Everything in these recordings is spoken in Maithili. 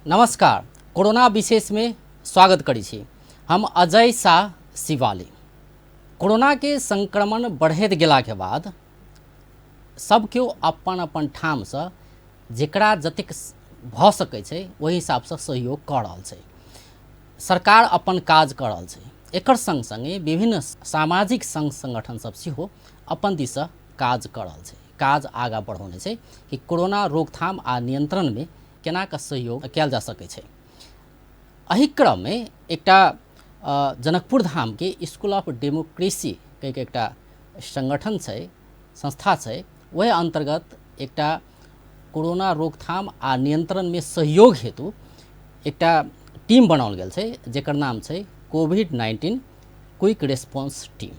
नमस्कार, कोरोना विशेष में स्वागत करै छी। हम अजय शाह शिवाली। कोरोना के संक्रमण बढ़ैत गेलाके बाद सब केओ अपन अपन ठामसँ जेकरा जतेक भऽ सकै छै ओहि हिसाबसँ सहयोग कऽ रहल छै। सरकार अपन काज कऽ रहल छै। एकर संग संगे विभिन्न सामाजिक संघ संगठन सब सेहो अपन दिससँ काज कऽ रहल छै, काज आगाँ बढ़ौने छै कि कोरोना रोकथाम आ नियंत्रणमे केना कऽ सहयोग कयल जा सकै छै। एहि क्रममे एकटा जनकपुर धामके स्कूल ऑफ डेमोक्रेसी कहिके एकटा संगठन छै, संस्था छै, ओहि अन्तर्गत एकटा कोरोना रोकथाम आ नियंत्रणमे सहयोग हेतु एकटा टीम बनाओल गेल छै, जेकर नाम छै कोविड-19 क्विक रेस्पॉन्स टीम।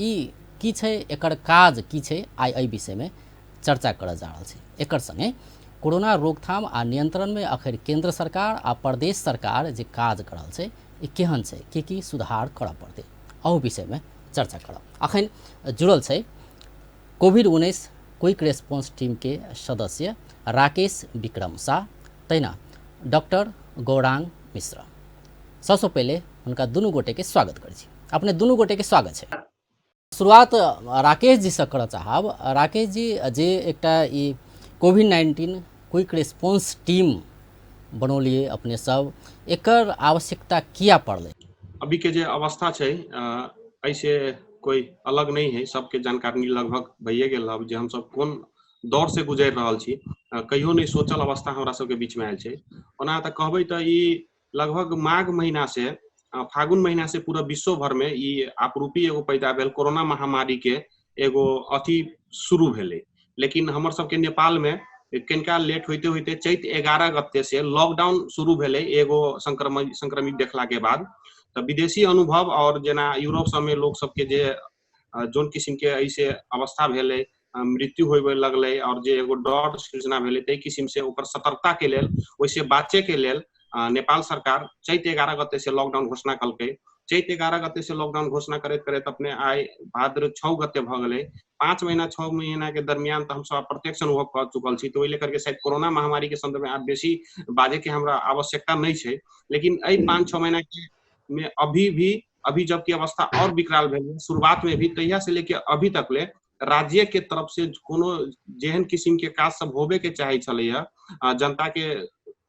ई की छै, एकर काज की छै, आइ एहि विषयमे चर्चा करऽ जा रहल छै। एकर संगे कोरोना रोकथाम आ नियंत्रणमे आखिर केंद्र सरकार आ प्रदेश सरकार जे काज कर रहल छै, ई केहन छै, की की सुधार करऽ पड़तै, अहू विषयमे चर्चा करब। अखन जुड़ल छै कोविड-19 क्विक रेस्पॉन्स टीम के सदस्य राकेश विक्रम शाह, तहिना डॉक्टर गौरांग मिश्र। सबसँ पहिले हुनका दुनू गोटेके स्वागत करै छी। अपने दुनू गोटेके स्वागत छै। शुरुआत राकेश जी से करऽ चाहब। राकेश जी, जे एकटा ई कोविड-19 क्विक रेस्पॉन्स टीम बनौलिए अपने सब, एकर आवश्यकता किया पड़लै? अभी के जे अवस्था छै ऐसे कोई अलग नहीं है, सबके जानकारी लगभग भइए गेल अब जे हमसब कोन दौर से गुजरि रहल छी। कहियो नहि सोचल अवस्था हमरा सबके बीच में आयल छै। ओना तऽ कहबै तऽ ई लगभग माघ महीना से फागुन महीना से पूरा विश्व भर में ई आपरूपी एगो पैदा भेल कोरोना महामारी के एगो अथी शुरू भेलै। लेकिन हमर सबके नेपाल में कनिका लेट होइते होइते चैत 11 गते से लॉकडाउन शुरू भेलै एगो संक्रमित देखला के बाद। तऽ विदेशी अनुभव और जेना यूरोप सबमे लोक सबके जे जोन किसिम के ऐसे अवस्था भेलै, मृत्यु होबे लगलै और जे एगो डर सृजना भेलै, ताहि किसिम से ओकर सतर्कता के लेल, ओहिसे बाँचे के लेल नेपाल सरकार चैत 11 गते से लॉकडाउन घोषणा कलकै। चैत 11 गते से लॉकडाउन घोषणा करैत करैत अपने आइ भाद्र 6 गते भऽ गेलै। 5 महीना 6 महीना के दरमियान तऽ हमसब प्रत्यक्ष अनुभव कऽ चुकल छी। तऽ ओहि लेकर के शायद कोरोना महामारी के संदर्भ में आब बेसी बाजे के हमरा आवश्यकता नहि छै। लेकिन एहि 5-6 महीना के में अभी भी, अभी जबकि अवस्था और विकराल भेल, शुरुआत में भी तहिया से लेके अभी तक ले राज्य के तरफ से कोनो जेहन किसिम के काज सब होबे के चाहे छलैया, जनता के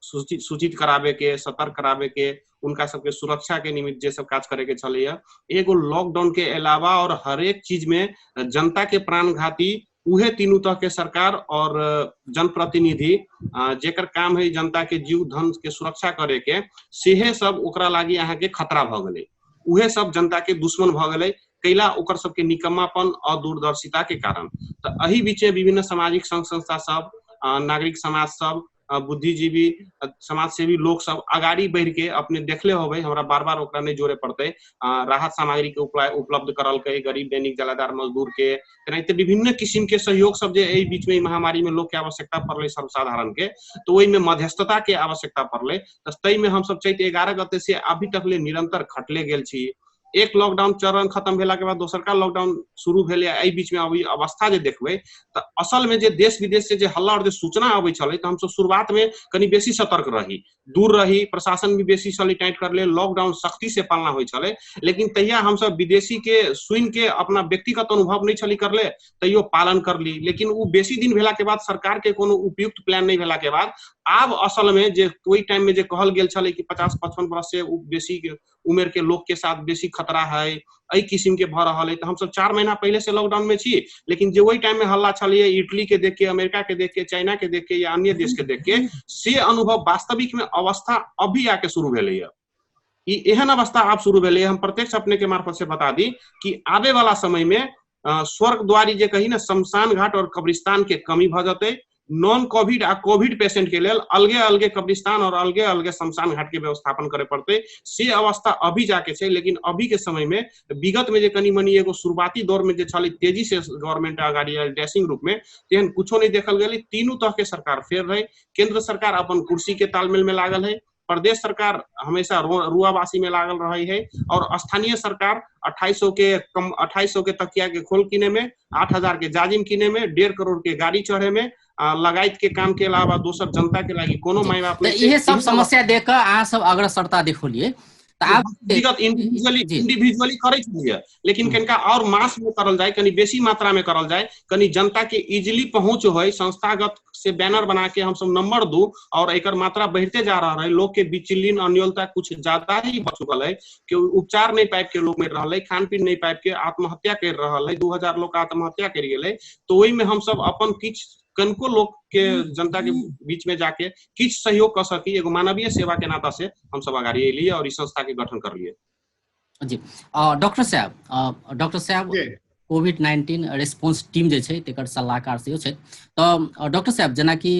सूचित कराबे के, सतर्क कराबे के, उनका सबके सुरक्षा के निमित्त जे सब काज करे के छलैया, एगो लॉकडाउन के अलावा और हरेक चीज में जनता के प्राणघाती उहे तीनू तरह के सरकार और जनप्रतिनिधि जेकर काम है जनता के जीव धन के सुरक्षा करे के, सेहे सब ओकरा लागी अहाँ के खतरा भऽ गेलै। उहे सब जनता के दुश्मन भऽ गेलै, कैला ओकर सबके निकम्मापन अदूरदर्शिता के कारण। तऽ एहि बीचे विभिन्न सामाजिक संघ संस्था सब, नागरिक समाज सब, बुद्धिजीवी, समाजसेवी लोक सब अगाड़ी बढ़ि के अपने देखले होबै, हमरा बार बार ओकरा नहि जोड़े पड़तै, राहत सामग्री के उपलब्ध करलकै गरीब दैनिक जलाधार मजदूर के, तेनाहिते विभिन्न किसिम के सहयोग सब जे एहि बीच में महामारी में लोक के आवश्यकता पड़लै सर्वसाधारण के, तऽ ओहिमे मध्यस्थता के आवश्यकता पड़लै। तऽ ताहिमे हमसब चैत 11 गते से अभी तक ले निरंतर खटले गेल छी। एक लॉकडाउन चरण खत्म भेला के बाद दोसरका लॉकडाउन शुरू भेलै। एहि बीच में अभी अवस्था जे देखबै तऽ असल में जे देश विदेश से जे हल्ला और जे सूचना अबै छलै, तऽ हमसब शुरुआत में कनि बेसी सतर्क रही, दूर रही, प्रशासन भी बेसी छलै टाइट करले, लॉकडाउन सख्ती से पालना होइ छलै। लेकिन तहिया हमसब विदेशी के सुनि के अपना व्यक्तिगत अनुभव नहि छली करले, तैयो पालन करली। लेकिन ओ बेसी दिन भेला के बाद सरकार के कोनो उपयुक्त प्लान नहि भेला के बाद आब असल में जे ओहि टाइम में जे कहल गेल छलै कि 50-55 बरस से बेसी उमेर के लोक के साथ बेसी खतरा है, एहि किसिम के भऽ रहल है, तऽ हमसब 4 महीना पहिले से लॉकडाउन में छी। लेकिन जे ओहि टाइम में हल्ला छलैया इटली के देख के, अमेरिका के देख के, चाइना के देख के या अन्य देश के देख के, से अनुभव वास्तविक में अवस्था अभी आके शुरू भेलैया। ई एहन अवस्था आब शुरू भेलैया। हम प्रत्यक्ष अपने के मार्फत से बता दी कि आबे वाला समय में स्वर्ग द्वारी जे कही ना, शमशान घाट और कब्रिस्तान के कमी भऽ जेतै। नॉन कोविड आ कोविड पेशेंट के लेल अलगे अलगे कब्रिस्तान और अलगे अलगे शमशान घाट के व्यवस्थापन करे पड़तै, से अवस्था अभी जाके छै। लेकिन अभी के समय में विगत में जे कनि मनि एगो शुरुआती दौर में जे छलै तेजी से गवर्नमेंट अगाड़ी आयल डैशिंग रूप में, तेहन कुछो नहि देखल गेलै। तीनू तरह के सरकार फेर रहै। केंद्र सरकार अपन कुर्सी के तालमेल में लागल है, प्रदेश सरकार हमेशा रुआवासी में लागल रहे है, और स्थानीय सरकार 2800 के कम 2800 के तकिया के खोल किने में, 8000 के जाजिम किने में, 1.5 करोड़ के गाड़ी चढ़े में, लगायत के काम के अलावा दोसर जनता के लागि कोनो माय बाप नहीं। इहे सब समस्या देख के अहाँ सब अग्रसरता देखलिए। व्यक्तिगत इंडिविजुअली करै छलियै, लेकिन कनिका और मास में करल जाए, कनी बेसी मात्रा में करल जाए, कनी जनता के इजिली पहुंच होय, संस्थागत से बैनर बना के हम सब नंबर दू और एकर मात्रा बढ़ते जा रहा है। लोग के विचलन अन्योलता कुछ ज्यादा ही बढ़ चुकल है कि उपचार नहीं पाबि के लोग मरि रहल है, खान पीन नहीं पाबि के आत्महत्या कर रहल है, 2000 लोग आत्महत्या कर गेलै। तो ओहिमे हम सब अपन किछु कनको लोग के जनता के बीच में जाके किछु सहयोग कर सकी, एगो मानवीय सेवा के नाता से हम सब अगाड़ी एलिए और इस संस्था के गठन कर लिए। जी डॉक्टर साहब, डॉक्टर साहब कोविड-19 रिस्पॉन्स टीम जे छै तेकर सलाहकार सेहो छै। तऽ डॉक्टर साहब जेनाकि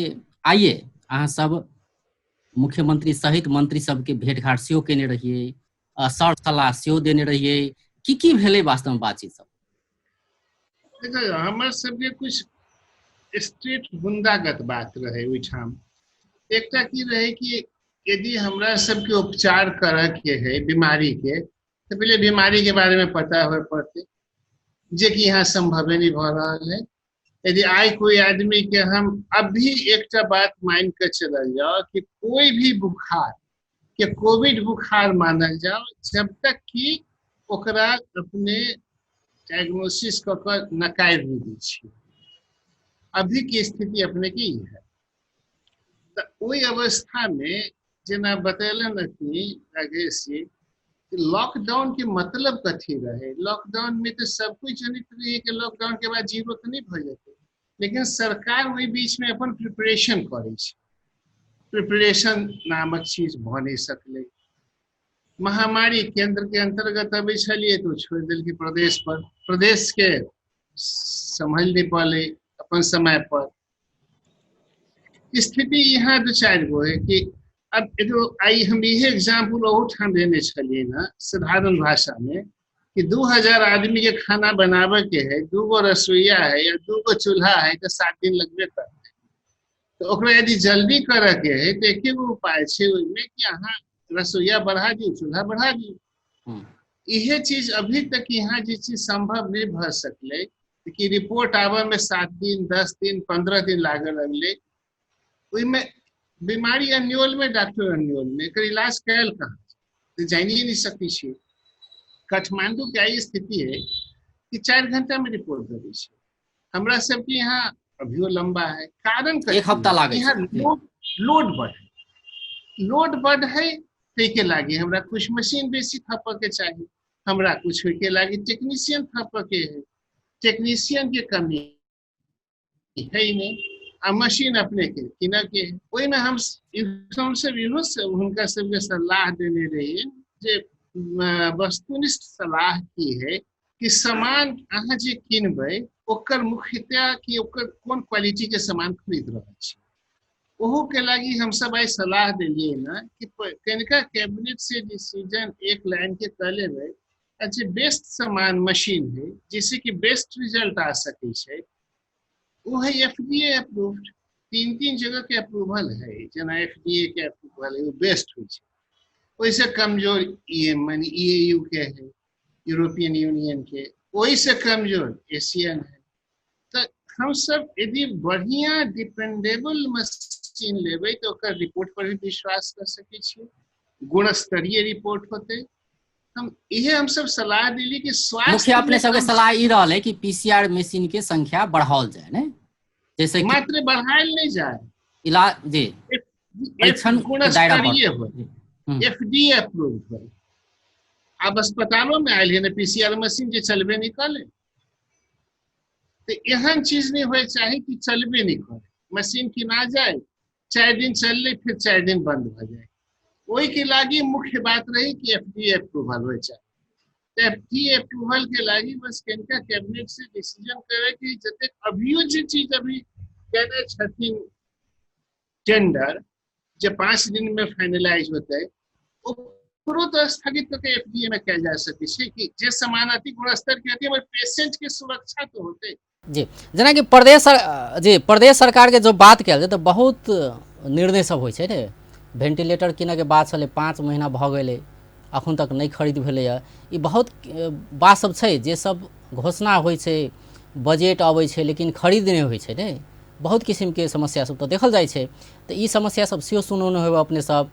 आइए अहाँ सब मुख्यमंत्री सहित मंत्री सबके भेंटघाट सेहो केने रहियै, सर सलाह सेहो देने रहियै, की की भेलै वास्तवमे बातचीत सब? देखियौ हमर सबके कुछ स्ट्रीट बुंदागत बात रहे ओहिठाम। एकटा की रहे कि यदि हमरा सबके उपचार करे के है बीमारी के, तो पहले बीमारी के बारे में पता होए पड़ते, जे कि यहाँ संभवे नहीं भ रहा है। यदि आइ कोई आदमी के हम अभी एकटा बात मान के चलल जाओ कि कोई भी बुखार के कोविड बुखार मानल जाओ जब तक कि ओकरा अपने डायग्नोसिस कऽ के नकारि नहि दै छियै। अभी के स्थिति अपने की है। तऽ ओहि अवस्था में जेना बतेलन अखनी राकेश जी कि लॉकडाउन के मतलब कथी रहे। लॉकडाउन में तो सब कुछ जनैत रहिए कि लॉकडाउन के बाद जीरो तऽ नहीं भऽ जेतै, लेकिन सरकार ओहि बीच में अपन प्रिपरेशन करै छै। प्रिपरेशन नामक चीज भऽ नहि सकलै। महामारी केंद्र के अंतर्गत अबै छलियै तऽ छोड़ि देलकै प्रदेश पर, प्रदेश के सम्हालि नहि पड़लै अपन समय पर। स्थिति यहाँ दू चारि गो है कि अब एगो आइ हम इहे एग्जाम्पल ओहूठाम देने छलियै ने साधारण भाषा में कि 2000 आदमी के खाना बनाबे के है, 2 गो रसोईया है या 2 गो चूल्हा है तो 7 दिन लगबे करतै। तो ओकरा यदि जल्दी करे के है तो एके गो उपाय छै ओहिमे कि अहाँ रसोईया बढ़ा दियौ, चूल्हा बढ़ा दियौ। इहे चीज अभी तक यहाँ जे चीज संभव नहीं भऽ सकलै कि रिपोर्ट आबऽ में 7 दिन 10 दिन 15 दिन लागऽ लगलै। ओहिमे बीमारी अन्योल में, डॉक्टर अन्योल में, एकर इलाज कयल कहाँ तो जानिए नहीं सकै छियै। काठमांडू के आई स्थिति है कि 4 घंटा में रिपोर्ट दे छै। हमरा सबके यहाँ अभियो लंबा है। कारण एक हफ्ता लागै यहाँ लोड बढ़, लोड बढ़ है ताहिके लागी हमरा कुछ मशीन बेसी थपऽ के चाही, हमरा कुछ होइके लागी टेक्नीशियन थपऽ के है, टेक्नीशियन के कमी है नहीं आ मशीन अपने के किनऽ के है। ओहिमे हम सब इहो हुनका सबके सलाह देने रहियै जे वस्तुनिष्ठ सलाह की है कि सामान अहाँ जे किनबै ओकर मुख्यतया कि ओकर कोन क्वालिटी के सामान खरीद रहल छी। ओहो के लागी हम सब आइ सलाह देलियै ने कि कनिका कैबिनेट से डिसीजन एक लाइन के कऽ लेबै आ जे बेस्ट सामान मशीन है जैसे कि बेस्ट रिजल्ट आ सकै छै वो है FDA approved. 3-3 जगह के अप्रूवल है, जेना FDA के अप्रूवल है वो बेस्ट होइ छै। ओहिसँ कमजोर माने EAU के है, यूरोपियन यूनियन के, ओहिसँ कमजोर एशियन है। तऽ हमसब यदि बढ़िया डिपेंडेबल मशीन लेबै तऽ ओकर रिपोर्ट पर भी विश्वास कर सकै छियै, गुणस्तरीय रिपोर्ट होतै। हम इहे हमसब सलाह देली कि स्वास्थ्य मुख्य अपने सबके सलाह ई रहल है कि पीसीआर मशीन के संख्या बढ़ाओल जाए ने, जैसे मात्र बढ़ायल नहीं जाए, इलाज जी परीक्षण गुणस्तरीय हो, FDA approved हो। अब अस्पतालों में आयल है ने पीसीआर मशीन जे चलबे नहीं करे, तो एहन चीज नहीं होए चाही कि चलबे नहीं करे, मशीन किना जाए 4 दिन चलले फिर 4 दिन बंद हो जाए। ओहि के लागी मुख्य बात रही कि FDA approval हो चाहे। तो FDA approval के लागी बस कनिका कैबिनेट से डिसीजन करे कि जतेक अभियो जे चीज अभी केने छथिन टेंडर जे 5 दिन में फाइनलाइज होतै ओकरो तऽ स्थगित कऽ के FDA में कयल जा सकै छै कि जे सामान अति गुणस्तर के हेतै हमर पेशेंट के सुरक्षा तऽ होतै। जी जेनाकि प्रदेश सरकार के जो बात कयल जाय तऽ बहुत निर्णय सब होइ छै ने। वेंटिलेटर किनऽ के बात छलै, 5 महीना भऽ गेलै अखन तक नहि खरीद भेलैए। ई बहुत बात सब छै जे सब घोषणा होइ छै, बजट अबै छै, लेकिन खरीद नहि होइ छै ने। बहुत किसिमके समस्या सब तऽ देखल जाइ छै। तऽ ई समस्या सब सेहो सुनौने होबै अपने सब।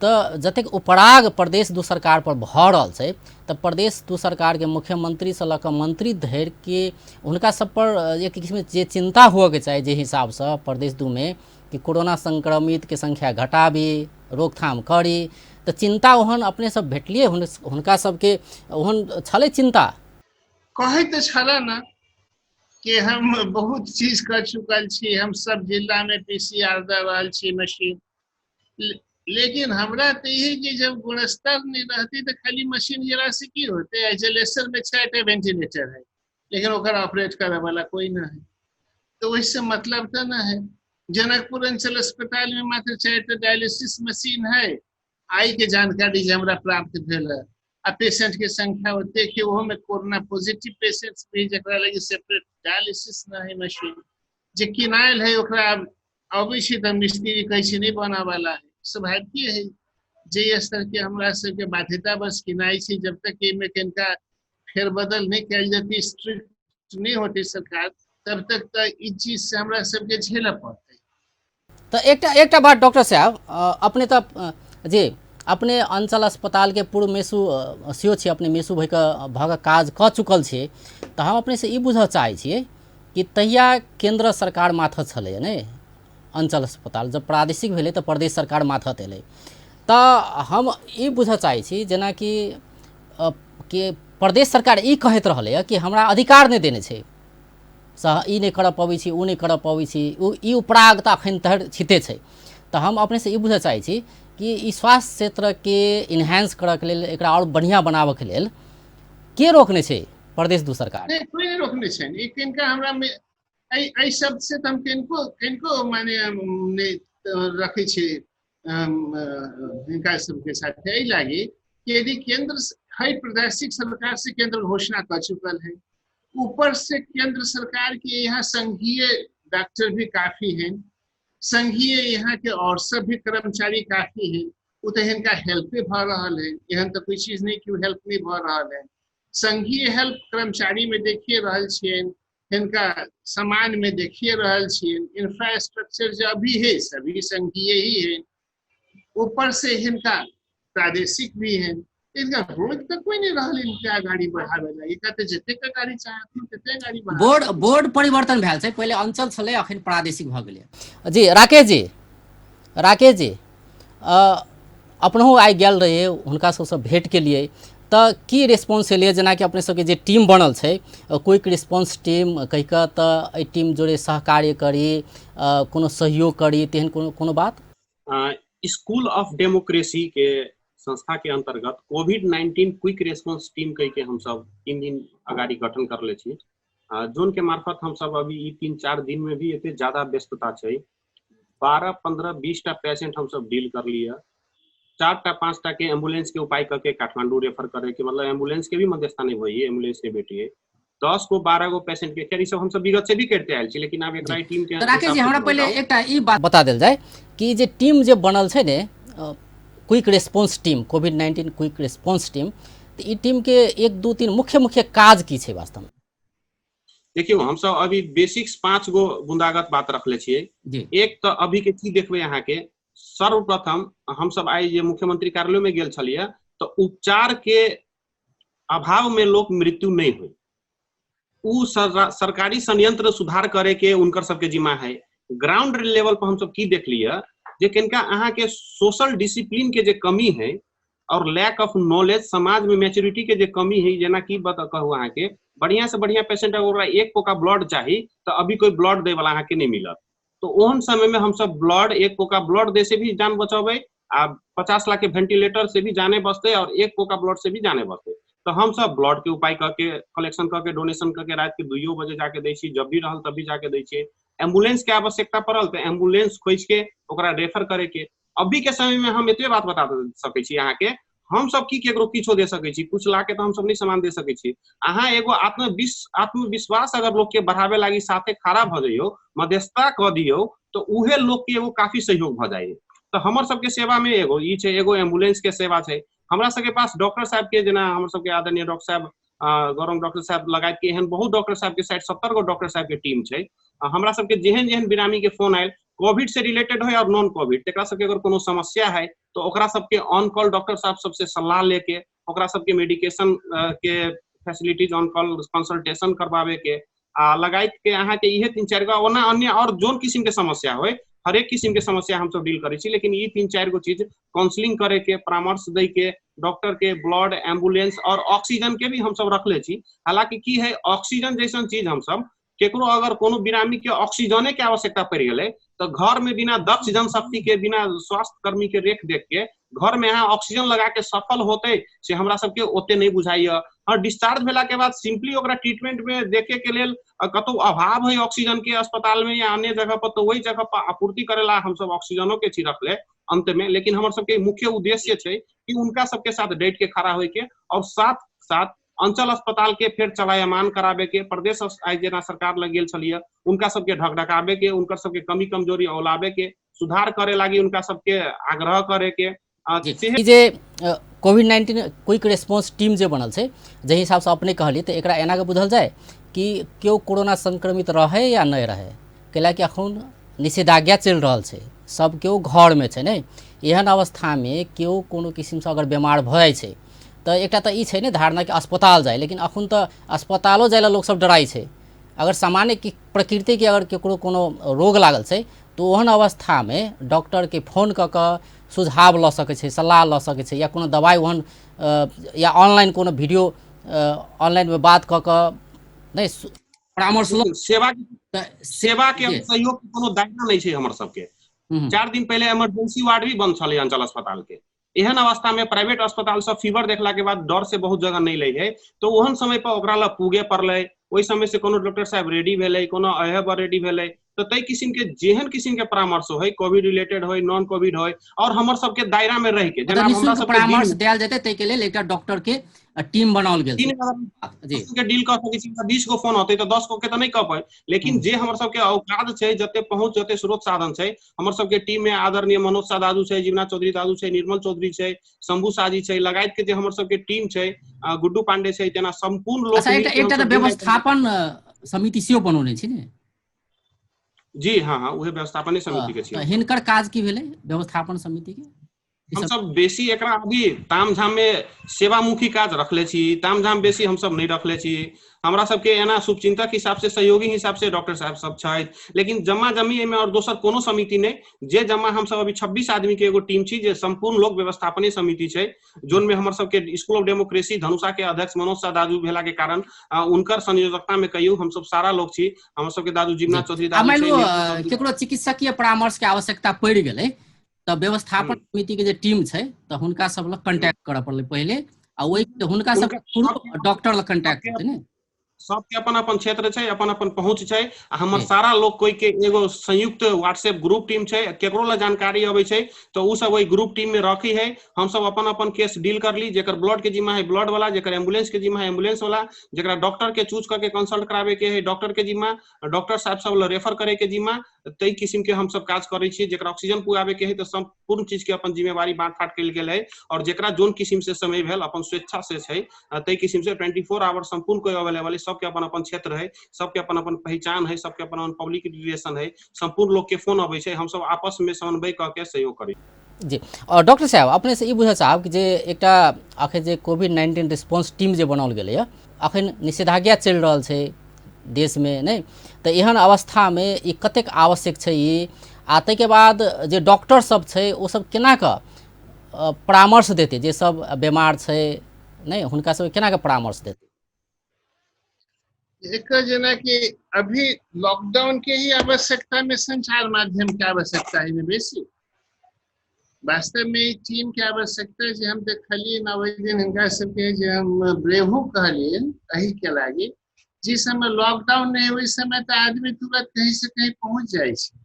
तऽ जतेक उपराग प्रदेश दू सरकार पर भऽ रहल छै, तऽ प्रदेश दू सरकारके मुख्यमंत्रीसँ लऽ कऽ मंत्री धरिके हुनका सब पर एक किसिमके जे चिन्ता हुअके चाही, जे हिसाबसँ प्रदेश दूमे कि कोरोना संक्रमितके संख्या घटाबी, रोकथाम करी, तऽ चिन्ता ओहन अपने सब भेटलियै हुनका सबके ओहन छलै चिन्ता? कहै तऽ छलै ने कि हम बहुत चीज कर चुकल छी, हम सब जिलामे पीसीआर दऽ रहल छी मशीन, लेकिन हमरा तऽ इहे कि जब गुणस्तर नहीं रहती तऽ खाली मशीन गेला से की होते। आइसोलेशन में 6टा वेंटिलेटर है, लेकिन ओकर ऑपरेट करे वाला कोई ना है, तो ओहिसे मतलब तऽ ना है। जनकपुर अंचल अस्पताल में मात्र 4टा डायलिसिस मशीन है, आई के जानकारी जे हमरा प्राप्त भेल है, आ पेशेंट के संख्या ओते कि ओहो में कोरोना पॉजिटिव पेशेंट भी जकरा लगी सेपरेट डायलिसिस ना है मशीन, जे किनायल है ओकरा अबै छै तऽ मिस्त्री कहै छै नहि बनावला है। स्वाभाविक है जे स्तर के हमरा सबके बाध्यतावश किनाइ छै, जब तक एहिमे कनिका फेरबदल नहि कयल जेतै, स्ट्रिक्ट नहि होतै सरकार, तब तक तऽ ई चीज से हमरा सबके झेलऽ पड़तै। तऽ एकटा एकटा बात डॉक्टर साहब, अपने तऽ जी अपने अंचल अस्पतालके पूर्व मेसु सेहो छी, अपने मेसु भऽ कऽ काज कऽ चुकल छी, तऽ हम अपनेसँ ई बुझऽ चाहै छियै कि तहिया केंद्र सरकार माथत छलैए ने अंचल अस्पताल, जब प्रादेशिक भेलै तऽ प्रदेश सरकार माथत एलै, तऽ हम ई बुझऽ चाहै छी जेनाकि कि प्रदेश सरकार ई कहैत रहलैए कि हमरा अधिकार नहि देने छै, ई नहि करऽ पबै छी, ओ नहि करऽ पबै छी, ओ ई उपराग तऽ अखन धरि छिते छै। तऽ हम अपनेसँ ई बुझऽ चाहै छी कि ई स्वास्थ्य क्षेत्रके इन्हांस करऽके लेल, एकरा आओर बढ़िआँ बनाबऽके लेल के रोकने छै प्रदेश दू सरकार? नहि, कोई नहि रोकने छै। ई किनका हमरा एहि शब्द से तऽ हम किनको किनको माने नहि रखै छी हिनका सबके साथ। एहि लागी कि यदि केंद्र है, प्रादेशिक सरकार से केंद्र घोषणा कर चुकल है, ऊपर से केंद्र सरकार के यहाँ संघीय डॉक्टर भी काफी हैं, संघीय यहाँ के और सब भी कर्मचारी काफी हैं, वो तो हिनका हेल्पे भऽ रहल है, एहन तो कोई चीज नहीं कि हेल्प नहीं भऽ रहल है। संघीय हेल्प कर्मचारी में देखिए रहल छियनि, हिनका सामान में देखिए रहल छियनि, इंफ्रास्ट्रक्चर जो अभी है सभी संघीय ही है, ऊपर से हिनका प्रादेशिक भी है, इनका रोक तो कोई नहीं रहल इनका गाड़ी बढ़ावे ला, इनका तो जते का गाड़ी चाहथिन तते गाड़ी बढ़ावे। बोर्ड परिवर्तन भेल छै, पहिले अंचल छलै, अखन प्रादेशिक भऽ गेलै। जी राकेश जी, राकेश जी अपनहु आइ गेल रहियै हुनका सबसँ भेंट के लिए, तऽ की रिस्पॉन्स एलियै? जेनाकि अपने सबके जे टीम बनल छै क्विक रिस्पॉन्स टीम कहि कऽ, तऽ एहि टीम जोड़े सहकार्य करी, कोनो सहयोग करी, तेहन कोनो कोनो बात? स्कूल ऑफ डेमोक्रेसी के संस्था के अंतर्गत कोविड-19 क्विक रेस्पॉन्स टीम कह के हम सब 3 दिन अगाड़ी गठन कर ले छी, जोन के मार्फत हम सब अभी ई 3-4 दिन में भी एते ज्यादा व्यस्तता छै, 12 15 20 टा पेशेंट हम सब डील कर लिया, 4 टा 5 टा के एम्बुलेंस के उपाय करके काठमांडू रेफर करे के, मतलब एम्बुलेंस के भी मध्यस्थता नहीं होई, एम्बुलेंस नहीं भेटिए, 10 गो 12 गो पेशेंट के। खैर ई सब हम सब विगत से भी करते आयल छी, लेकिन आब एकरा ई टीम के तऽ राकेश जी, हिसाब से हमरा पहिले बताउ। एकटा ई बात बता देल जाय कि जे टीम जे बनल छै ने quick response team, कोविड-19 क्विक रेस्पॉन्स टीम, तऽ ई टीम के 1 2 3 मुख्य मुख्य काज की छै वास्तव में? देखियौ, हम सब अभी बेसिक्स 5 गो बुंदागत बात रखले छियै। एक तऽ अभी के की देखबै अहाँ के, सर्वप्रथम हम सब आइ जे मुख्यमंत्री कार्यालय में गेल छलियै तऽ उपचार के अभाव में लोक मृत्यु नहीं हुई, उ सरकारी संयंत्र सुधार करे के उनकर सबके जिम्मा है। ग्राउंड लेवल पर हम सब की देख लिया जे किनका अहाँ के सोशल डिसिप्लिन के जे कमी है और लैक ऑफ नॉलेज, समाज में मैच्योरिटी के जे कमी है, जेना की बता कहू अहाँ के बढ़िया से बढ़िया पेशेंट अगर ओकरा एक पोका ब्लड चाही तो अभी कोई ब्लड दे वाला अहाँ के नहीं मिलत, तो ओहन समय में हम सब ब्लड एक पोका ब्लड दे से भी जान बचेबै, आ 50 लाख के वेंटिलेटर से भी जाने बचते और एक पोका ब्लड से भी जाने बचते। तो हम सब ब्लड के उपाय करके कलेक्शन करके डोनेशन करके रात के 2 बजे जाके दै छी, जब भी रहल तब भी जाके दै छी। एम्बुलेंस के आवश्यकता पड़ल तो एम्बुलेंस खोज के ओकरा रेफर करे के। अभी के समय में हम एतबे बात बता सकै छी अहाँ के, हम सब की केकरो किछो दे सकै छी, कुछ ला के तो हम सब नहीं सामान दे सकै छी। अहाँ एगो आत्मविश्वास अगर लोग के बढ़ावे लागी साथे खड़ा भ जइयो, मध्यस्थता क दियो, तो उहे लोग के एगो काफी सहयोग भ जाइए। तो हमर सबके सेवा में एगो ई छै, एगो एम्बुलेंस के सेवा छै। हमरा सबके पास डॉक्टर साहब के, जेना हमर सबके आदरणीय डॉक्टर साहब, गौरव डॉक्टर साहब लगायत के एहन बहुत डॉक्टर साहब के 60-70 गो डॉक्टर साहब के टीम छै। हमरा सबके जेहन जेहन बिरामी के फोन आयल, कोविड से रिलेटेड है और नॉन कोविड, तकरा सबके अगर कोनो समस्या है तो ओकरा सबके ऑन कॉल डॉक्टर साहब सबसे सलाह लेके ओकरा सबके मेडिकेशन के फैसिलिटीज ऑन कॉल कंसल्टेशन करवावे के आ लगाइत के अहाँके इहे 3-4 गो, ओना अन्य और जोन किसिम के समस्या होय हरेक किसिम के समस्या हमसब डील करै छी, लेकिन ई 3-4 गो चीज काउंसलिंग करे के, परामर्श दै के, डॉक्टर के, ब्लड, एम्बुलेंस और ऑक्सीजन के भी हमसब रखले छी। हालांकि की है, ऑक्सीजन जैसन चीज हमसब केकरो अगर कोनो बिरामी के ऑक्सीजने के आवश्यकता पड़ि गेलै तऽ घर में बिना दक्ष जनशक्ति के, बिना स्वास्थ्य कर्मी के रेख देख के घर में अहाँ ऑक्सीजन लगा के सफल होते से हमरा सबके ओते नहीं बुझाइया। हाँ, डिस्चार्ज भेला के बाद सिंपली ओकरा ट्रीटमेंट में देखे के लेल कतौ अभाव है ऑक्सीजन के अस्पताल में या अन्य जगह पर, तो वही जगह पर आपूर्ति करेला हमसब ऑक्सीजनो के छी रखले अंत में। लेकिन हमर सबके मुख्य उद्देश्य छै कि उनका सबके साथ डट के खड़ा होय के और साथ साथ अंचल अस्पताल के फेर चलायमान कराबे के, प्रदेश आइ जेना सरकार लग गेल छलियै उनका सबके ढकढकाबे के, उनकर सबके कमी कमजोरी औलाबे के, सुधार करे लागी उनका सबके आग्रह करे के। ई जे कोविड-19 क्विक रिस्पॉन्स टीम जे बनल छै, जाहि हिसाबसँ अपने कहलियै, तऽ एकरा एना कऽ बुझल जाय कि केओ कोरोना संक्रमित रहै या नहि रहै, कैलाकि अखन निषेधाज्ञा चलि रहल छै, सब केओ घरमे छै ने, एहन अवस्थामे केओ कोनो किसिमसँ अगर बेमार भऽ जाइ छै तऽ एकटा तऽ ई छै ने धारणा कि अस्पताल जाइ, लेकिन अखन तऽ अस्पतालो जाइ लए लोकसब डराइ छै। अगर सामान्य प्रकृतिके अगर केकरो कोनो रोग लागल छै तऽ ओहन अवस्थामे डॉक्टरके फोन कऽ कऽ सुझाव लऽ सकै छै, सलाह लऽ सकै छै, या कोनो दवाइ ओहन या ऑनलाइन कोनो वीडियो ऑनलाइनमे बात कऽ कऽ नहि परामर्श लऽ सेवा के सहयोग के कोनो दायरा नहि छै हमर सबके। 4 दिन पहिले इमरजेंसी वार्ड भी बंद छलै अंचल अस्पताल के। एहन अवस्था में प्राइवेट अस्पताल सब फीवर देखला के बाद डर से बहुत जगह नहीं लै है, तो ओहन समय पर ओकरा लग पुगे पड़लै। ओहि समय से कोनो डॉक्टर साहब रेडी भेलै, कोनो अहे पर रेडी भेलै, तो तै किसिम के जेहन किसिम के परामर्श होय, कोविड रिलेटेड होय, नॉन कोविड होय, और हमर सबके दायरा में रह के जेना हमरा सबके परामर्श देल जेतै तै के लेल एकटा डॉक्टर के टीम बनाओल गेल छै। के डील कऽ सकै छी, 20 गो फोन होतै तऽ 10 गो के तऽ नहि कऽ पाइ, लेकिन जे हमर सबके औकात छै, जते पहुंच, जते स्रोत साधन छै, हमर सबके टीम में आदरणीय मनोज शाह दादू छै, जीवनाथ चौधरी दादू छै, निर्मल चौधरी छै, शंभू शाहजी छै, लगायत के जे हमर सबके टीम छै, गुड्डू पांडे छै, तेना संपूर्ण लोक। अच्छा, एकटा व्यवस्थापन समिति सेहो बनौने छी ने? जी हाँ हाँ, उहे व्यवस्थापन समिति के छी। हिनकर काज की भेलै व्यवस्थापन समिति के? हमसब बेसी एकरा अभी तामझाम में सेवामुखी काज रखले छी, तामझाम बेसी हमसब नहीं रखले छी। हमरा सबके एना शुभचिंतक हिसाब से, सहयोगी हिसाब से डॉक्टर साहब सब छथि, लेकिन जमा जमी एहिमे और दोसर कोनो समिति नहीं। जे जमा हमसब अभी 26 आदमी के एगो टीम छी जे संपूर्ण लोक व्यवस्थापने समिति छै, जोन में हमर सबके स्कूल ऑफ डेमोक्रेसी धनुषा के अध्यक्ष मनोज शाह दादू भेला के कारण उनकर संयोजकता में कहियो हमसब सारा लोग छी। हमर सबके दादू जीवनाथ चौधरी दादू केकरो चिकित्सकीय परामर्श के आवश्यकता पड़ि गेलै तऽ व्यवस्थापन समिति के जे टीम छै तऽ हुनका सब लग कॉन्टैक्ट करऽ पड़लै पहिले, आ ओहि हुनका सब डॉक्टर लग कॉन्टैक्ट हेतै ने। सबके अपन अपन क्षेत्र छै, अपन अपन पहुंच छै, आ हमर सारा लोग कोई के एगो संयुक्त व्हाट्सएप ग्रुप टीम छै, केकरो ला जानकारी अबै छै तऽ उ सब ओहि ग्रुप टीम में रखी है। हम सब अपन अपन केस डील करली, जेकर ब्लड के जिम्मा है ब्लड वाला, जेकर एम्बुलेंस के जिम्मा है एम्बुलेंस वाला, जेकरा डॉक्टर के चूज करके कंसल्ट कराबे के है डॉक्टर के जिम्मा, डॉक्टर साहब सब ला रेफर करे के जिम्मा, तै किसिम के हम सब काज करै छियै। जेकरा ऑक्सीजन पुगाबे के है तऽ संपूर्ण चीज के अपन जिम्मेवारी बांट फाट कयल गेल है, और जेकरा जोन किसिम से समय भेल अपन स्वेच्छा से छै तै किसिम से 24 आवर संपूर्ण कोई अवेलेबल है। सबके अपन अपन क्षेत्र है, सबके अपन अपन पहचान है, सबके अपन अपन पब्लिक रिलेशन है, संपूर्ण लोग के फोन अबै छै, हम सब आपस में समन्वय कऽ के सहयोग करै। जी, और डॉक्टर साहब अपने से ई बुझऽ चाहब कि जे एकटा अखन जे कोविड-19 रिस्पॉन्स टीम जे बनाओल गेलैए, अखन निषेधाज्ञा चलि रहल छै देशमे नहि, तऽ एहन अवस्थामे ई कतेक आवश्यक छै ई, आ ताहिके बाद जे डॉक्टर सब छै ओ सब केना कऽ परामर्श देतै जे सब बेमार छै नहि, हुनका सबके केना कऽ परामर्श देतै? एकर जेनाकि अभी लॉकडाउन के ही आवश्यकता में संचार माध्यम के आवश्यकता है बेसी। वास्तव में ई टीम के आवश्यकता जे हम देखलिए ना ओहि दिन हिनका सबके जे हम ब्रेवो कहलिए एही के लागी, जिस समय लॉकडाउन नहीं ओहि समय तो आदमी तुरंत कहीं से कहीं पहुंच जाए छै,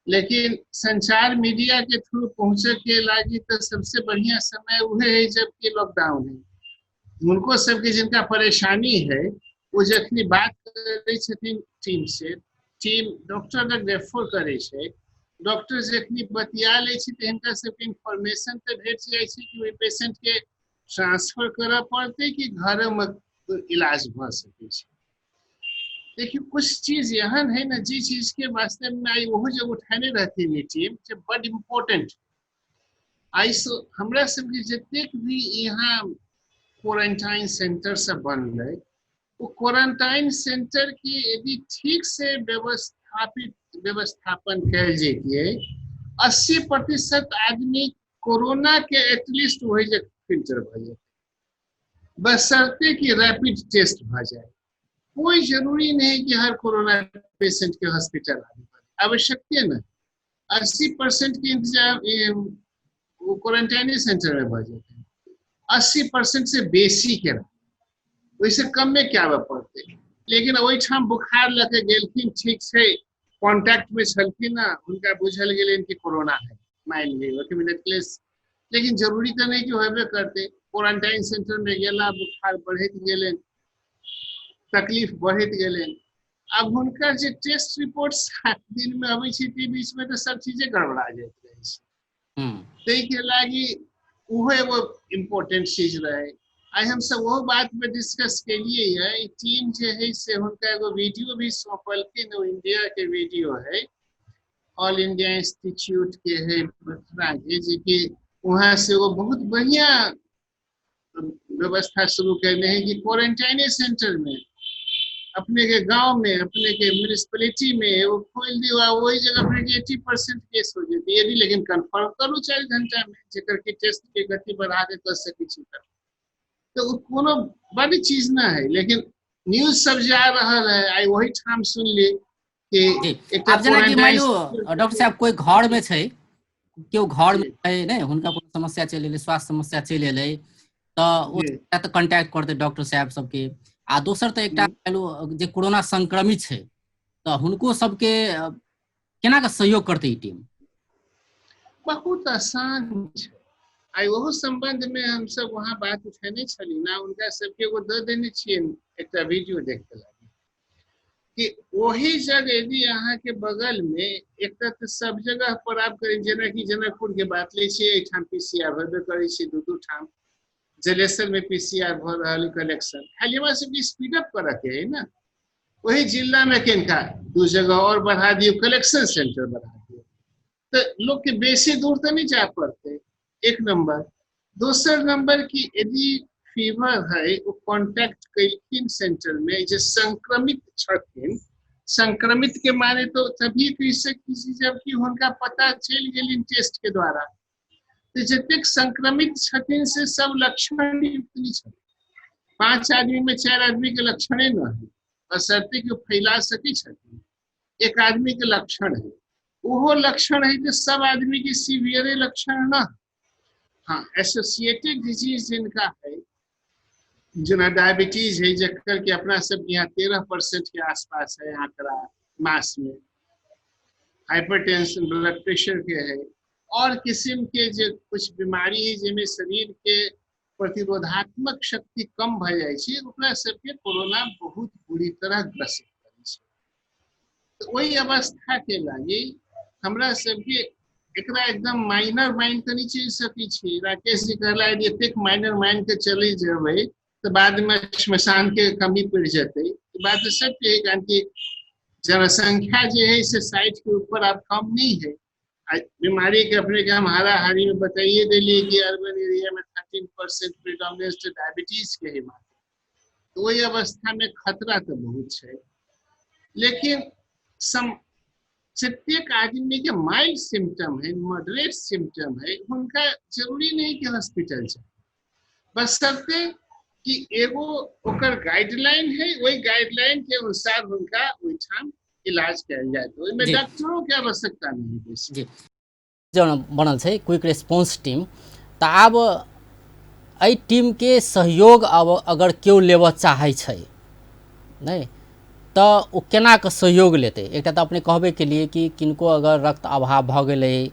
लेकिन संचार मीडिया के थ्रू पहुंचे के लागी तो सबसे बढ़िया समय उहे है जबकि लॉकडाउन है। उनको सबके जिनका परेशानी है वो जखनी बात करै छथिन टीम से, टीम डॉक्टर लग रेफर करै छै, डॉक्टर जखनी बतिया लै छै तऽ हिनका सबके इन्फॉर्मेशन तऽ भेट जाइ छै कि ओहि पेशेंट के ट्रांसफर करऽ पड़तै कि घरमे इलाज भऽ सकै छै। देखियौ, कुछ चीज एहन है ने जे चीज के वास्ते में आइ ओहो जब उठेने रहथिन ई टीम, जे बड इम्पोर्टेंट। आइ हमरा सबके जतेक भी यहाँ क्वारंटाइन सेंटर सब बनलै, ओ क्वारंटाइन सेंटर के यदि ठीक से व्यवस्थापन कयल जैतियै, 80% आदमी कोरोना के एटलीस्ट वही जगह फिल्टर भऽ जेतै, बशर्ते कि रैपिड टेस्ट भऽ जाए। कोई जरूरी नहीं कि हर कोरोना पेशेंट के हॉस्पिटल आने पड़े, आवश्यकते नहीं। 80% के इंतजाम वो क्वारंटाइन सेंटर में भऽ जेतै, 80% से बेसी के, ओहिसँ कमे के आबऽ पड़तै। लेकिन ओहिठाम बुखार लऽ के गेलखिन, ठीक छै, कॉन्टैक्ट में छलखिन ना, हुनका बुझल गेलनि कि कोरोना है, मान लियौ एक मिनट के लिए, लेकिन जरूरी तऽ नहि कि होबे करतै। क्वारंटाइन सेंटर में गेला, बुखार बढ़ैत गेलनि, तकलीफ बढ़ैत गेलनि। आब हुनकर जे टेस्ट रिपोर्ट 7 दिन में अबै छै, ताहि बीच में तऽ सब चीजे गड़बड़ा जाइत रहै छै। ताहिके लागि ओहो एगो इम्पोर्टेंट चीज रहै। आइ हमसब ओहो बात पे डिस्कस केलियै है। ई टीम जे है से हुनका एगो वीडियो भी सौंपलखिन, ओ इंडिया के वीडियो है, ऑल इंडिया इंस्टीट्यूट के है पटना के, जे कि वहाँ से वो बहुत बढ़िया व्यवस्था शुरू करने है कि क्वारंटाइन सेंटर में अपने के गांव में, अपने के म्यूनिसिपलिटी में वो खोल दियो, आ वही जगह पर 80% केस हो जेतै। यदि लेकिन कंफर्म करू 4 घंटा में, जेकर कि टेस्ट के गति बढ़ा के कर सकै छी, तऽ ओ कोनो बड़ी चीज ना है। लेकिन न्यूज सब जा रहल है, आइ वही ठाम सुनली कि एकटा आब जेनाकि मानि लियौ डॉक्टर साहब, कोई घर में छै, केओ घर में छै ने, हुनका कोनो समस्या चलि एलै, स्वास्थ्य समस्या चलि एलै, तऽ ओ तऽ कॉन्टैक्ट करतै डॉक्टर साहब सबके। आ दोसर तऽ एकटा जे कोरोना संक्रमित छै, तऽ हुनको सबके केना कऽ सहयोग करतै ई टीम? बहुत आसान छै। आइ ओहो सम्बन्ध में हमसब वहाँ बात उठेने छली ना, हुनका सबके एगो दऽ देने छियै एकटा वीडियो देखे लागी कि ओही जगह यदि अहाँ के बगल में एकटा, तऽ सब जगह पर आब करी, जेनाकि जनकपुर के बात लै छियै, एहिठाम पीसीआर होबे करै छै, दू ठाम जलेसर में पीसीआर भऽ रहल कलेक्शन, खाली हमरा सबके स्पीड अप करऽ के है ना। वही जिला में किनका 2 जगह और बढ़ा दियौ, कलेक्शन सेंटर बढ़ा दियौ, तऽ लोक के बेसी दूर तऽ नहीं जाय पड़तै, एक नंबर। दोसर नंबर की यदि फीवर है, वो कॉन्टैक्ट कैलखिन सेंटर में जे संक्रमित छथिन, संक्रमित के माने तो तभी कहि सकै छी जबकि हुनका पता चलि गेलिन टेस्ट के द्वारा, तऽ जतेक संक्रमित छथिन से सब लक्षण युक्त नहीं छथिन। 5 आदमी में 4 आदमी के लक्षणे न है, बशर्ते कि फैला सकै छथिन, एक आदमी के लक्षण है, ओहो लक्षण है तो सब आदमी के सीवियर लक्षण न। हाँ, एसोसिएटेड डिजीज जिनका है, जेना डायबिटीज है, जकर कि अपना सब यहाँ 13% के आसपास है आंकड़ा मास में, हाइपरटेंशन ब्लड प्रेशर के है, और किस्म के जे कुछ बीमारी है जिनमें शरीर के प्रतिरोधात्मक शक्ति कम भऽ जाइ छै, ओकरा सबके कोरोना बहुत बुरी तरह ग्रसित करै छै। तऽ ओहि अवस्था के लागि हमरा सबके एकरा एकदम माइनर मानि कऽ नहि चलि सकै छी। राकेश जी कहला यदि एतेक माइनर मानि कऽ चलि जेबै तऽ बाद में श्मशान के कमी पड़ि जेतै। ई बात तऽ सत्य है, कारण कि जनसंख्या जे है से 60 के ऊपर आब कम नहीं है। आ बीमारी के अपने के हम हाराहारी में बताइए दिलिए कि अर्बन एरिया में 13% प्रिडोमिनेंस तो डायबिटीज के ही मात्र, तो वही अवस्था में खतरा तो बहुत है। लेकिन जतेक आदमी के माइल्ड सिम्टम है, मॉडरेट सिम्टम है, उनका जरूरी नहीं कि हॉस्पिटल जाए, बशर्ते कि एगो ओकर गाइडलाइन है, वही गाइडलाइन के अनुसार हुनका ओहिठाम इलाज कयल जाए, तो ओहिमे डॉक्टरों के आवश्यकता नहीं बेसी। जी, जन बनल छै क्विक रिस्पॉन्स टीम, तऽ आब एहि टीमके सहयोग अब अगर केओ लेबऽ चाहै छै नहि, तऽ ओ केना कऽ सहयोग लेतै? एकटा तऽ अपने कहबे केलिए कि किनको अगर रक्त अभाव भऽ गेलै,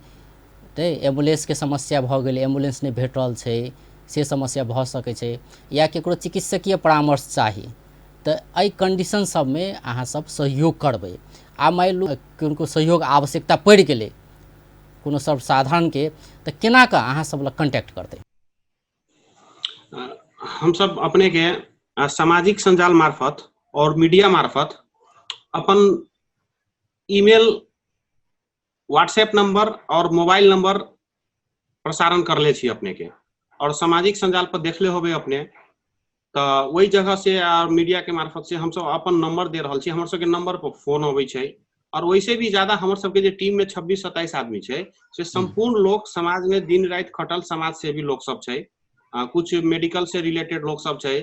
तऽ एम्बुलेंसके समस्या भऽ गेलै, एम्बुलेंस नहि भेट रहल छै, से समस्या भऽ सकै छै, या ककरो चिकित्सकीय परामर्श चाही, तऽ एहि कन्डीशन सबमे अहाँ सब सहयोग करबै। आ मानि लू किनको सहयोग आवश्यकता पड़ि गेलै कोनो सर्वसाधारणके, तऽ केना कऽ अहाँ सब लग कॉन्टैक्ट करतै? हमसब अपने के सामाजिक संजाल मार्फत और मीडिया मार्फत अपन ईमेल, व्हाट्सएप नंबर और मोबाइल नंबर प्रसारण करले छी अपने के, और सामाजिक संजाल पर देखले होबे अपने, तऽ ओहि जगह से आ मीडिया के मार्फत से हमसब अपन नंबर दे रहल छी। हमर सबके नंबर पर फोन अबै छै, और वैसे भी ज्यादा हमर सबके जे टीम में 26-27 आदमी छै से संपूर्ण लोक समाज में दिन राति खटल समाज सेवी लोक सब छै। कुछ मेडिकल से रिलेटेड लोक सब छै,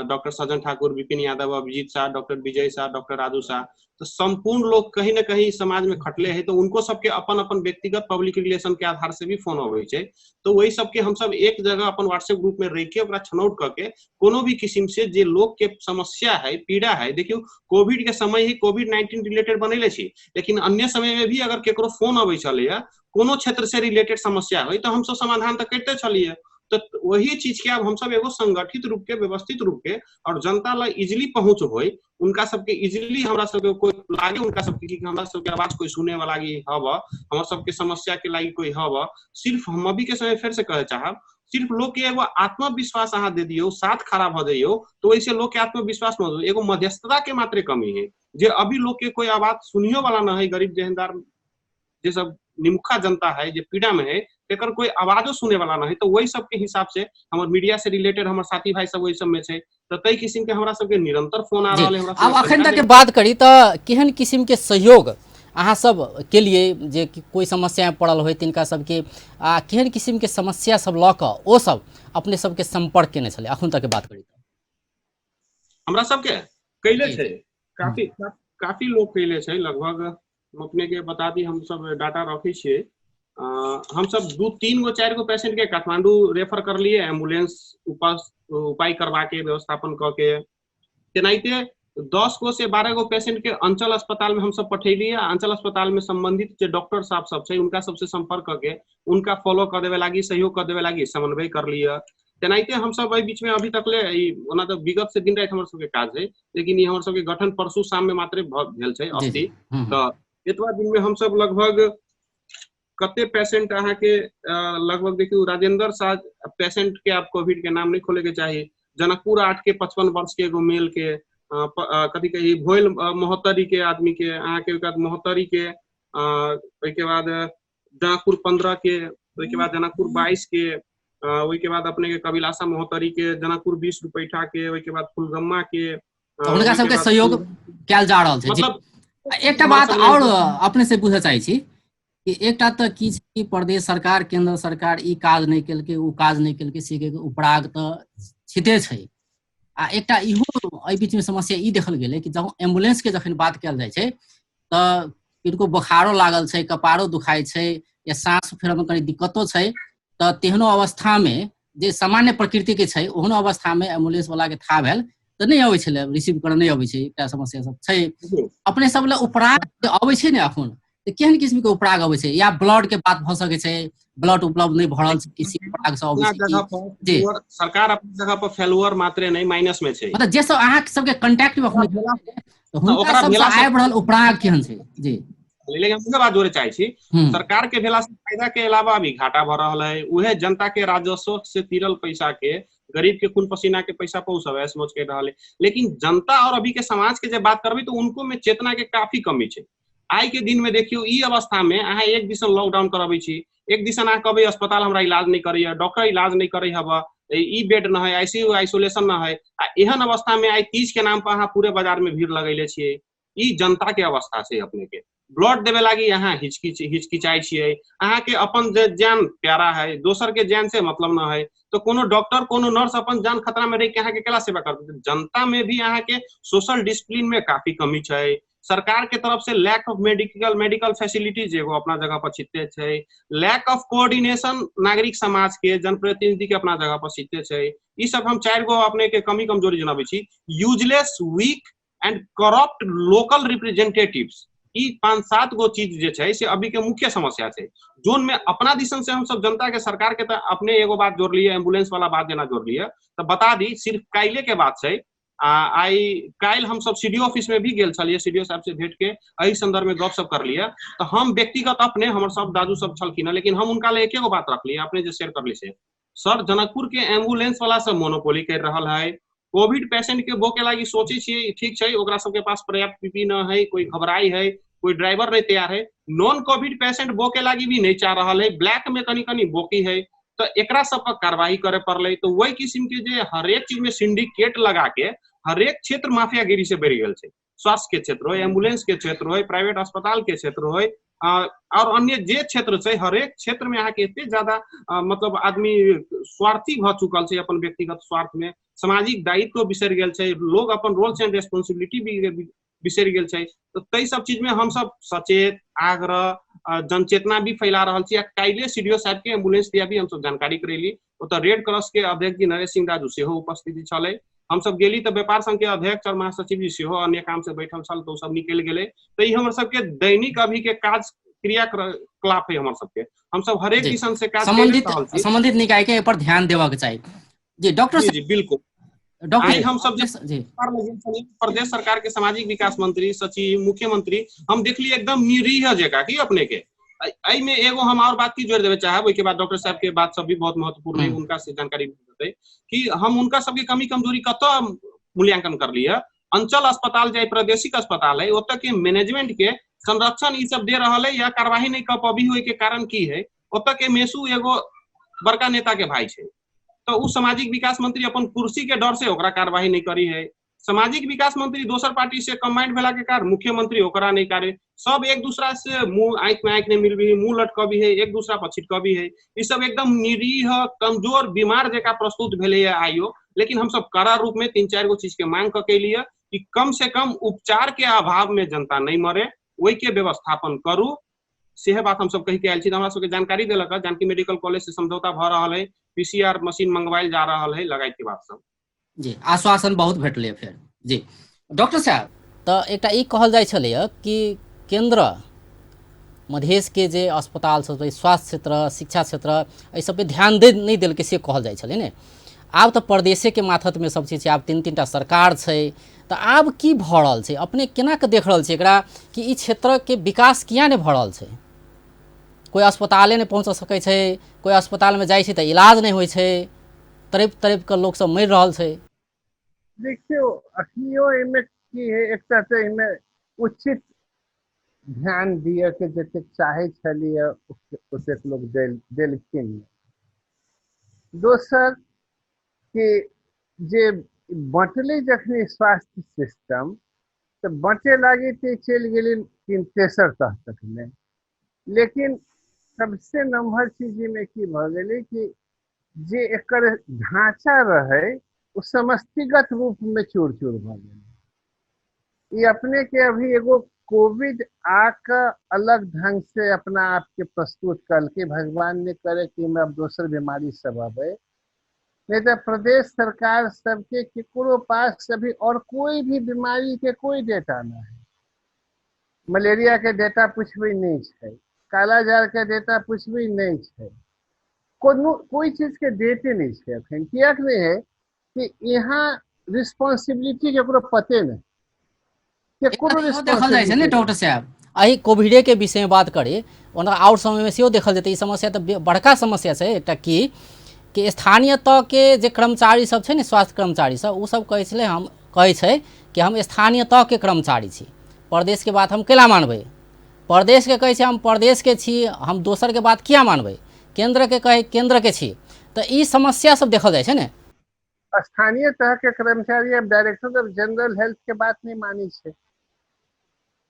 डॉक्टर सज्जन ठाकुर, विपिन यादव, अभिजीत शाह, डॉक्टर विजय शाह, डॉक्टर राजू शाह, तो संपूर्ण लोग कहीं ना कहीं समाज में खटले है, तो उनको सबके अपन अपन व्यक्तिगत पब्लिक रिलेशन के आधार से भी फोन अबै छै। तो वही सबके हम सब एक जगह अपन व्हाट्सएप ग्रुप में रह के ओकरा छनौट करके कोनो भी किस्म से जे लोग के समस्या है, पीड़ा है, देखियो कोविड के समय ही कोविड-19 रिलेटेड बनैले छी, लेकिन अन्य समय में भी अगर केकरो फोन अबै छलैया कोनो क्षेत्र से रिलेटेड समस्या होइ तऽ हमसब समाधान तऽ करिते छलियै। तऽ वही चीज के आब हमसब एगो संगठित रूप के, व्यवस्थित रूप के और जनता ला इजिली पहुंच होय, उनका सबके इजिली हमरा सबके कोई लागे, उनका सबके कि हमरा सबके आवाज कोई सुने वाला की हब, हमर सबके समस्या के लागी कोई हब। सिर्फ हम अभी के समय फिर से कहे चाहब, सिर्फ लोग के एगो आत्मविश्वास अहाँ दे दियौ, साथ खड़ा भऽ जइयौ, तो वैसे लोग के आत्मविश्वास न हो। एगो मध्यस्थता के मात्रे कमी है, जे अभी लोग के कोई आवाज सुनियो वाला न है। गरीब जेहनदार जे सब निमुखा जनता है, जे पीड़ा में है, तेकर कोई आवाजो सुने वाला नहीं। तो वही सब के हिसाब से हमर मीडिया से रिलेटेड हमर साथी भाई सब वही सब में छै, तऽ ताहि किस्म के हमरा सबके निरंतर फोन आ रहल है। हमरा आब अखन तक के बात करी तऽ केहन किस्म के सहयोग अहाँ सब के लिए, जे कि कोई समस्या पड़ल होय तिनका सबके, आ केहन किस्म के समस्या सब लऽ कऽ ओ सब अपने सबके संपर्क केने छलै अखन तक के बात करी तऽ? हमरा सबके कैले छै, काफी काफी लोग कैले छै। लगभग हम अपने के बता दी, हम सब डाटा रखै छियै। हम सब 2-3 गो 4 गो पेशेंट के काठमांडू रेफर कर लिए, एम्बुलेंस उपाय करवा के व्यवस्थापन क के। तेनाहिते 10 गो से 12 गो पेशेंट के अंचल अस्पताल में हम सब पठेलिए। अंचल अस्पताल में संबंधित जे डॉक्टर साहब सब छै उनका सबसे संपर्क करके उनका फॉलो कर देवे लागी, सहयोग कर देवे लागी समन्वय कर लिए। तेनाहिते हम सब एहि बीच में अभी तक ले ओना तऽ विगत से दिन राति हमर सबके काज है, लेकिन ई हमर सबके गठन परसू शाम में मात्रे भेल छै अस्ति। तऽ एतबा दिन में हम सब लगभग कते पेशेंट अहाँ के लगभग देखियौ राजेंद्र शाह पेशेंट के आप कोविड के नाम नहीं खोले के चाही। जनकपुर 8 के 55 वर्ष के एगो मेल के, कथी कही भोइल महोत्तरी के आदमी के, अहाँ के बाद महोत्तरी के, ओहिके बाद जनकपुर 15 के, ओहिके बाद जनकपुर 22 के, ओहिके बाद अपने के कबिलासा महोत्तरी के, जनकपुर 20 रुपैठा के, ओहिके बाद फुलगम्मा के, हुनका सबके सहयोग कयल जा रहल छै। मतलब एकटा बात आओर अपने से पूछऽ चाहै छी कि एकटा तऽ की छै कि प्रदेश सरकार केंद्र सरकार ई काज नहि केलकै ओ काज नहि केलकै, से उपराग तऽ छिते छै। आ एकटा इहो एहि बीचमे समस्या ई देखल गेलै कि जब एम्बुलेंसके जखन बात कयल जाइ छै तऽ किनको बोखारो लागल छै, कपारो दुखाइ छै या साँस फेरऽमे कनि दिक्कतो छै, तऽ तेहनो अवस्थामे जे सामान्य प्रकृतिके छै ओहनो अवस्थामे एम्बुलेंस वला के था भेल तऽ नहि अबै छलै, रिसीव करऽ नहि अबै छै। एकटा समस्या सब छै। अपने सब लए उपराग अबै छै ने अखन, तऽ केहन किस्म के उपराग अबै छै? या ब्लड के बात भऽ सकै छै, ब्लड उपलब्ध नहि भऽ रहल छै किसी उपराग से अबै छै जी। सरकार अपना जगह पर फेलुअर मात्रे नहि माइनस में छै, मतलब जे सब अहाँ सबके कांटेक्ट में अखन तऽ हुनका सबसँ आबि रहल उपराग केहन छै? जी लेकिन हम बात जोड़े चाहे छी, सरकार के भेला से फायदा के अलावा भी घाटा भऽ रहल है। उहे जनता के राजस्व से तीरल पैसा के, गरीब के खून पसीना के पैसा पर सब ऐश मौज कर रहल है। लेकिन जनता और अभी के समाज के जब बात करबी तो उनको में चेतना के काफी कमी छै। आइ के दिन में देखियो ई अवस्था में अहाँ एक दिसन लॉकडाउन करबै छी, एक दिसन अहाँ कहबै अस्पताल हमरा इलाज नहीं करैया, डॉक्टर इलाज नहीं करै हब, ई बेड न है, आईसीयू आइसोलेशन न है, आ एहन अवस्था में आइ तीज के नाम पर अहाँ पूरे बाजार में भीड़ लगैले छियै। ई जनता के अवस्था छै। अपने के ब्लड देवे लागी अहाँ हिचकिचाइ छियै, अहाँ के अपन जे जान प्यारा है, दोसर के जान से मतलब न है। तो कोनो डॉक्टर कोनो नर्स अपन जान खतरा में रह के अहाँ के केला सेवा करतै? जनता में भी अहाँ के सोशल डिसिप्लिन में काफी कमी छै। सरकार के तरफ से लैक ऑफ मेडिकल फैसिलिटीज एगो अपना जगह पर छिते छै, लैक ऑफ कोऑर्डिनेशन नागरिक समाज के जनप्रतिनिधि के अपना जगह पर छिते छै। ई सब हम 4 गो अपने के कमी कमजोरी जनाबै छी। Useless, weak and corrupt local representatives, ई 5-7 गो चीज जे छै से अभी के मुख्य समस्या छै। जोन में अपना दिसन से हम सब जनता के सरकार के तऽ अपने एगो बात जोड़लियै, एम्बुलेंस वाला बात जेना जोड़लियै, तऽ बता दी सिर्फ काल्हि के बात छै। आ आइ काल्हि हम सब सी डी ओ ऑफिस में भी गेल छलियै, सी डी ओ साहब से भेंट के एहि संदर्भ में गपशप करलियै। तऽ हम व्यक्तिगत अपने हमर सब दादू सब छलखिन हँ, लेकिन हम हुनका लए एके गो बात रखलियै, अपने जे शेयर करलियै से, सर जनकपुर के एम्बुलेंस वाला सब मोनोपोली कर रहल है, कोविड पेशेंट के बोके लागी सोचे छियै, ठीक छै, ओकरा सबके पास पर्याप्त पीपी न है, कोई घबराई है, कोई ड्राइवर नहीं तैयार है, नॉन कोविड पेशेंट बोके लागी भी नहीं चाह रहा है, ब्लैक में कनी कनी बोकी है, तो एकरा सब पर कार्रवाई करे पड़ले। तो वही किस्म के जे हरेक चीज में सिंडिकेट लगा के हरेक क्षेत्र माफियागिरी से बढ़ि गेल छै। स्वास्थ्य के क्षेत्र हो, एम्बुलेंस के क्षेत्र हो, प्राइवेट अस्पताल के क्षेत्र हो, और अन्य जे क्षेत्र छै, हरेक क्षेत्र में अहाँके एते ज्यादा मतलब आदमी स्वार्थी भऽ चुकल छै, अपन व्यक्तिगत स्वार्थ में सामाजिक दायित्व बिसरि गेल छै, लोग अपन रोल्स एंड रेस्पॉन्सिबिलिटी भी बिसरि गेल छै। तऽ ताहि सब चीज में हमसब सचेत, आग्रह, जनचेतना भी फैला रहल छी। आ काल्हि सी डी ओ साहब के एम्बुलेंस दिया भी हमसब जानकारी करेली, ओतऽ रेड क्रॉस के अध्यक्ष जी नरेश सिंह राजू सेहो उपस्थित छलै। हमसब गेली तऽ व्यापार संघ के अध्यक्ष और महासचिव जी सेहो अन्य काम से बैठल छल, तऽ ओ सब निकलि गेलै। तऽ ई हमर सबके दैनिक अभी के काज क्रियाकलाप है हमर सबके, हमसब हरेक किस्म से काज सम्बन्धित निकाय के पर ध्यान देबाक चाही। जी डॉक्टर जी, जी बिल्कुल डॉक्टर, हम सब जे प्रदेश सरकार के सामाजिक विकास मंत्री, सचिव, मुख्यमंत्री हम देखली एकदम निरीह जका की अपने के। एहि में एगो हम और बात की जोड़ देवे चाहब, ओहि के बाद डॉक्टर साहब के बात सब भी बहुत महत्वपूर्ण है, उनका से जानकारी मिलतै कि हम उनका सबके कमी कमजोरी कतऽ मूल्यांकन कर लिय। अंचल अस्पताल चाहे प्रादेशिक अस्पताल है, ओतऽ के मैनेजमेंट के संरक्षण ई सब दे रहल है या कार्यवाही नहीं कर पबी होय के कारण की है? ओतऽ के मेसू एगो बड़का नेता के भाई छै, तो उ सामाजिक विकास मंत्री अपन कुर्सी के डर से ओकरा कार्यवाही नहीं करी है। सामाजिक विकास मंत्री दोसर पार्टी से कंबाइंड भेला के कारण मुख्यमंत्री ओकरा नहीं करे, सब एक दूसरा से मुंह आंख में आंख नहीं मिलबी है, मुंह लटकबी है, एक दूसरा पर छिटकबी है। ई सब एकदम निरीह कमजोर बीमार जका प्रस्तुत भेले है आइयो। लेकिन हम सब कड़ा रूप में 3-4 गो चीज के मांग कऽ के लिए कि कम से कम उपचार के अभाव में जनता नहीं मरे, ओहि के व्यवस्थापन करू, सेहे बात हम सब कहि के आयल छी। हमरा सबके जानकारी देलक है, जानकी मेडिकल कॉलेज से समझौता भऽ रहल है, पीसीआर मशीन मंगवायल जा रहल है, लगायत के बात सब। जी आश्वासन बहुत भेटलै फेर। जी डॉक्टर साहब, तऽ एकटा ई कहल जाइ छलैए कि केन्द्र मधेशके जे अस्पताल सब छै, स्वास्थ्य क्षेत्र, शिक्षा क्षेत्र, एहि सब पे ध्यान दे नहि देलकै से कहल जाइ छलै ने। आब तऽ परदेशेके माथतमे सब चीज छै, आब 3-3 टा सरकार छै, तऽ आब की भऽ रहल छै? अपने केना कऽ देख रहल छी एकरा कि ई क्षेत्रके विकास किया नहि भऽ रहल छै? कोइ अस्पताले नहि पहुँच सकै छै, कोइ अस्पतालमे जाइ छै तऽ इलाज नहि होइ छै, तड़पि तड़पि कऽ लोक सब मरि रहल छै। देखियौ अखनियो एहिमे की है, एकटा तऽ एहिमे उचित ध्यान दिअ के जतेक चाहै छलियै ओतेक लोक देलखिन। दोसर कि जे बँटलै जखनी स्वास्थ्य सिस्टम तऽ बँटे लागी तऽ चलि गेलै 3-तेसर तह तकमे। लेकिन सबसे नम्हर चीज एहिमे की भऽ गेलै कि जे एकर ढाँचा रहै ओ समष्टिगत रूपमे चूर चूर भऽ गेलै। ई अपने के अभी एगो कोविड आके अलग ढंग से अपना आप के प्रस्तुत करके, भगवान ने करे कि में अब दोसर बीमारी सब आवे, नहीं तो प्रदेश सरकार सबके केकरो पास अभी और कोई भी बीमारी के कोई डेटा ना है। मलेरिया के डेटा पूछबे नहीं है, कालाजार के डेटा पूछबे नहीं है, कोई चीज के डेटे नहीं है अखन। कियाक नहीं है कि यहाँ रिस्पॉन्सिबिलिटी केकरो पते नहीं, केकरो देखल जाइ छै ने डॉक्टर साहब। एहि कोविडे के विषय में बात करी, ओना आओर समय में सेहो देखल जेतै ई समस्या तऽ बड़का समस्या छै एकटा की कि स्थानीय तह के जे कर्मचारी सब छै ने, स्वास्थ्य कर्मचारी सब, ओ सब कहै छलै, हम कहै छै कि हम स्थानीय तह के कर्मचारी छी, प्रदेश के बात हम केला मानबै? प्रदेश के कहै छै हम प्रदेश के छी, हम दोसर के बात किया मानबै? केंद्र के कहै केंद्र के छी। तऽ ई समस्या सब देखल जाइ छै ने। स्थानीय तह के कर्मचारी अब डायरेक्टर ऑफ जनरल हेल्थ के बात नहीं मानी छै।